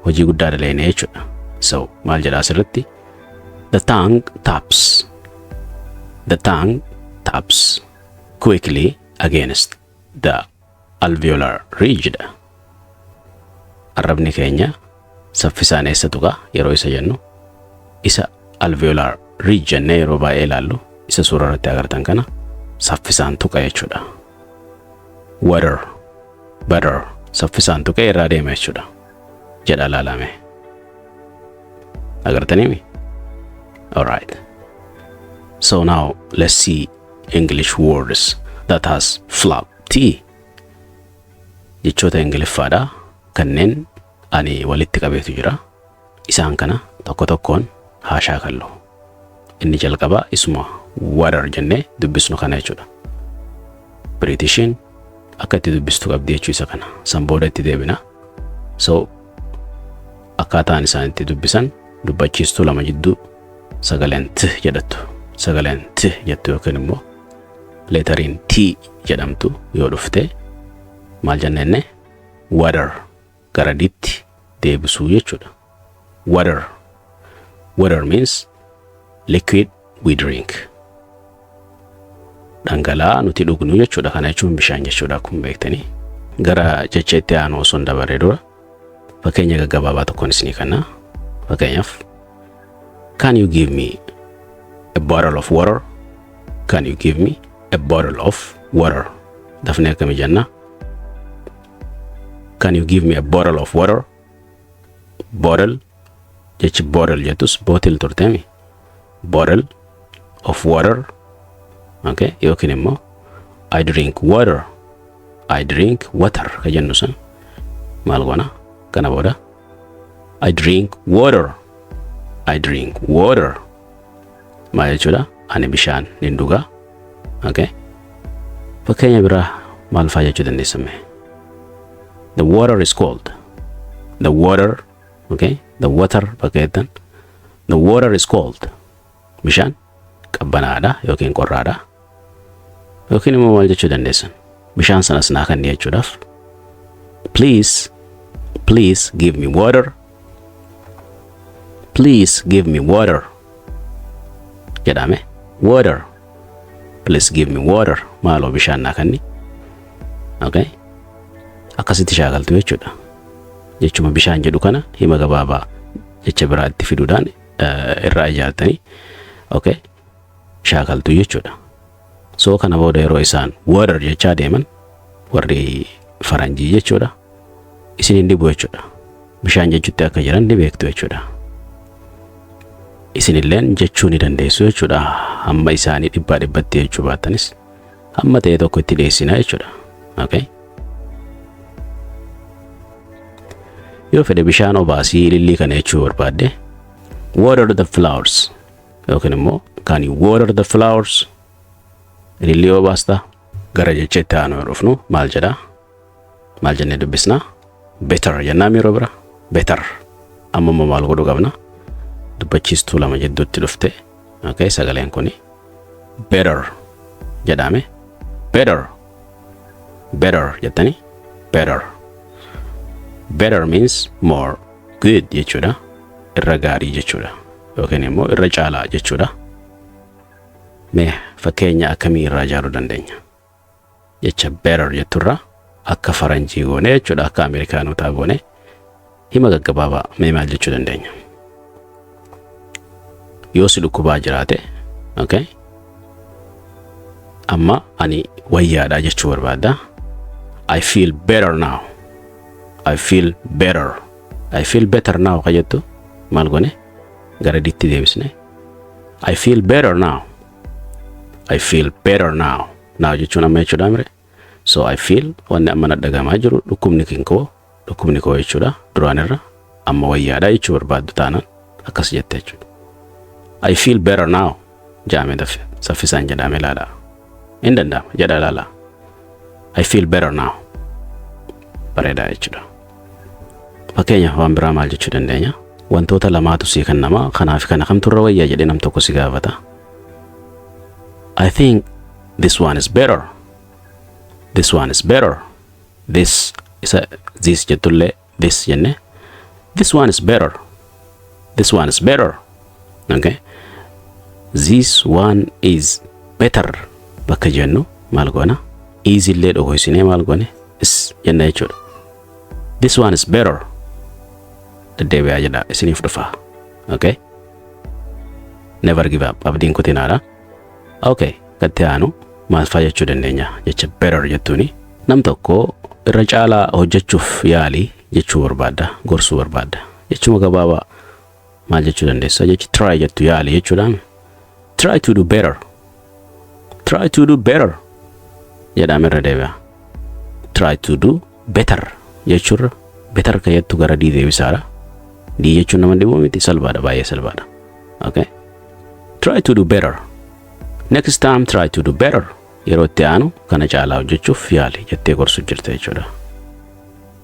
hojii guddaa daleene jechuudha. So maal jedhaa asirratti? The tongue taps. The tongue taps quickly against the alveolar ridge dha. Arrabni keenya saffisaan eessa tuqa yeroo isa jennu, isa alveolar ridge jennee yeroo baay'ee ilaallu, isa suura irratti agartan kana saffisaan tuqa jechuudha. Water, butter, saffisaan tuqee irraa deema jechuudha. Jedha ilaalame. Agartaniimi? Alright. So now let's see English words that has flap T. Jechoota Ingiliffaadha kanneen ani walitti qabeetu jira. Isaan kana tokko tokkoon haa shaakallu. Inni jalqabaa isuma water jennee dubbisnu kana jechuudha. Biriitishiin akka itti dubbistu qabdi jechuu isa kana. San booda itti deebina. So akkaataan isaan itti dubbisan dubbachiistuu lama jidduu sagaleen t jedhattu. Sagaleen t jettu yookiin immoo letteriin T jedhamtu yoo dhufte maal jennenne? Water gara ditti deebisuu jechuudha. Water. Water means liquid we drink. Dhangala'aa nuti dhugnu jechuudha. Kana jechuun bishaan jechuudha akkuma beektanii. Gara jecha itti aanu osoo hin dabarre dura fakkeenya gaggabaabaa tokkoon isinii kenna. Fakkeenyaaf, can you give me a bottle of water? Can you give me a bottle of water? Dafnee akkamii jenna? Can you give me a bottle of water? Bottle, jechi bottle jettus bottle turteemi. Bottle of water. Okay, yookiin immoo I drink water. I drink water ka jennu san maal goona kana booda? I drink water. I drink water. Maal jechuudha? Ani bishaan nin dhugaa. Okay. Fakkeenya biraa maal faa jechuu dandeessame? The water is cold. The water, okay? The water bakka jettan. The water is cold. Bishaan qabbanaadha yookiin qorraadha. Yookiin immoo maal jechuu dandeessan? Bishaan sanas naa kenni jechuudhaaf. Please, please give me water. Please give me water. Jedhame. Water. Please give me water. Maaloo bishaan naa kenni. Okay? Akkasitti shaakaltu jechuudha. Jechuma bishaan jedhu kana hima gabaabaa jecha biraa itti fiduudhaan irraa ijaartanii, okay, shaakaltu jechuudha. So kana booda yeroo isaan water jechaa deeman warri faranjii jechuudha, isin hin dhibu jechuudha. Bishaan jechutti akka jiran ni beektu jechuudha. Isinilleen jechuu ni dandeessu jechuudha. Hamma isaanii dhibbaa dhibbatti jechuu baattanis hamma ta'e tokko itti dhiyeessina jechuudha. Okay? Yoo fedhe bishaan obaasii ilillii kana jechuu barbaadde, water the flowers, yookiin immoo can you water the flowers? Ilillii obaasta. Gara jecha itti aanu yoo dhufnu maal jedha? Maal jennee dubbisna? Better jennaan yeroo bira. Better. Amma immoo maal godhuu qabna? Dubbachiistuu lama jidduutti dhufte. Okay, sagaleen kuni better jedhame. Better. Better jettanii, better. Better means more good jechuudha. Irra gaarii jechuudha. Yookiin immoo irra caalaa jechuudha. Mee fakkeenya akkamii irraa ijaaruu dandeenya? Jecha better jetturraa akka faranjii goone jechuudha. Akka Ameerikaanotaa goone hima gaggabaabaa mee maal jechuu dandeenya? Yoo si dhukkubaa jiraate, okay? Amma ani wayyaadha jechuu barbaadda. I feel better now. I feel better. I feel better now ka jettu maal goone? Gara ditti deebisne. I feel better now. I feel better now. Now jechuun amma jechuudha mire. So I feel, wanni amma na dhagahamaa jiru, dhukkubni koo jechuudha, duraan irra amma wayyaadha jechuu barbaaddu taanaan akkas jette jechuudha. "I feel better now" jaame, dafe saffisaan jedhame ilaalaa. Hin danda'ama, jedha ilaalaa. "I feel better now." Bareedaa jechuudha. Fakkeenyaaf waan biraa maal jechuu dandeenya? Wantoota lamaatu sii kennama, kanaaf kana kamtu irra wayyaa jedhee nam tokko si gaafata. "I think this one is better. This one is better." This isa this jettullee this jenne. "This one is better. This one is better." Okay. "This one is better" bakka jennu maal goona? Is illee dhokoysinee maal goone? Is jenna jechuudha. "This one is better." Deddeebi'aa jedha, isiniif dhufa. Okay. Never give up. Abdiin kutinaadha. Okay. Gatti aanu maal faa jechuu dandeenya? Jecha better jettuuni nam tokko irra caalaa hojjechuuf yaalii jechuu barbaadda, gorsuu barbaadda. Jechuma gabaabaa maal jechuu dandeessa? Jechi try jettu yaalii jechuudhaan, "Try to do better. Try to do better" jedhame irra deebi'a. "Try to do better" jechuurra better ka jettu gara d deebisaadha. D jechuun nama dhibuu miti, salphaadha, baay'ee salphaadha. Okay. "Try to do better. Next time try to do better." Yeroo itti aanu kana caalaa hojjechuuf yaali jettee gorsu jirta jechuudha.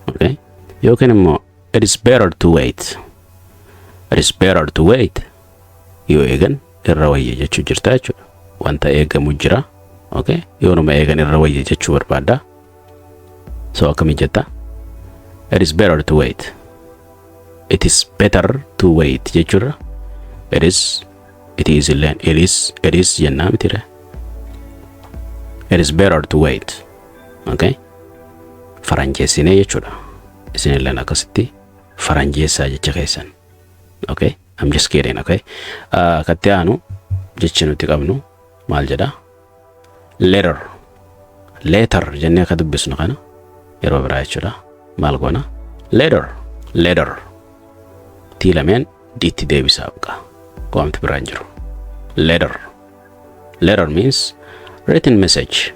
Okay. Yookiin immoo "It is better to wait. It is better to wait." Yoo eegan irra wayya jechuu jirta jechuudha. Wanta eegamu jira. Okay. Yoo nama eegan irra wayya jechuu barbaadda. So akkamii jetta? "It is better to wait." "It is better to wait" jechuudha. It is, it is illeen it is, it is jennaa mitire. "It is better to wait." Okay. Faranjeessinee jechuudha. Isinilleen akkasitti faranjeessaa jecha keessan. Okay. I'm just kidding, okay. Katti aanu jechi nuti qabnu maal jedha? Letter. Letter jennee akka dubbisnu kana yeroo biraa jechuudha. Maal goona? Letter. Letter. Tii lameen diitti deebisaa baqa. Waamti biraan jiru. Letter. Letter means written message.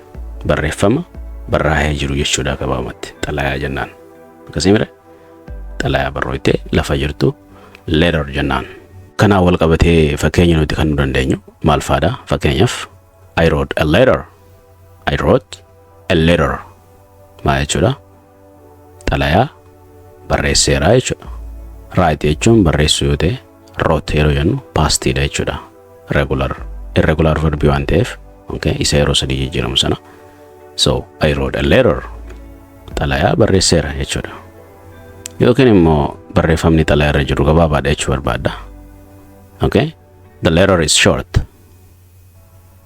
Barreeffama barraa'ee jiru jechuudha gabaabumatti. Xalayaa jennaan. Akkasii mire? Xalayaa barrooytee lafa jirtu letter jennaan. Kanaan wal qabatee fakkeenya nuti kan nu dandeenyu maal faadha? Fakkeenyaaf, "I wrote a letter." "I wrote a letter." Maal jechuudha? Xalayaa barreesseera jechuudha. Write jechuun barreessuu yoo ta'e, wrote yeroo jennu pastiidha jechuudha. Regular, irregular verb waan ta'eef, okay, isa yeroo sadii jijjiiramu sana. So "I wrote a letter." Xalayaa barreesseera jechuudha. Yookiin immoo barreeffamni xalayaa irra jiru gabaabaadha jechuu barbaadda. Okay? "The letter is short."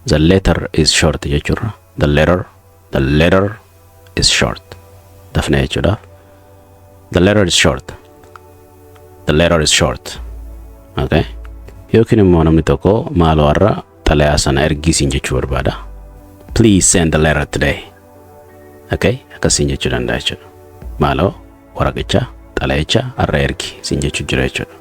"The letter is short" jechuudha. The letter is short. Dafnee jechuudhaaf. "The letter is short. The letter is short." Okay? Yookiin immoo namni tokko maaloo har'a xalayaa sana ergisiin jechuu barbaada. "Please send the letter today." Okay? Akkasiin jechuu danda'a jechuudha. Maaloo waraqicha, xalayicha har'a ergi siin jechuu jira jechuudha.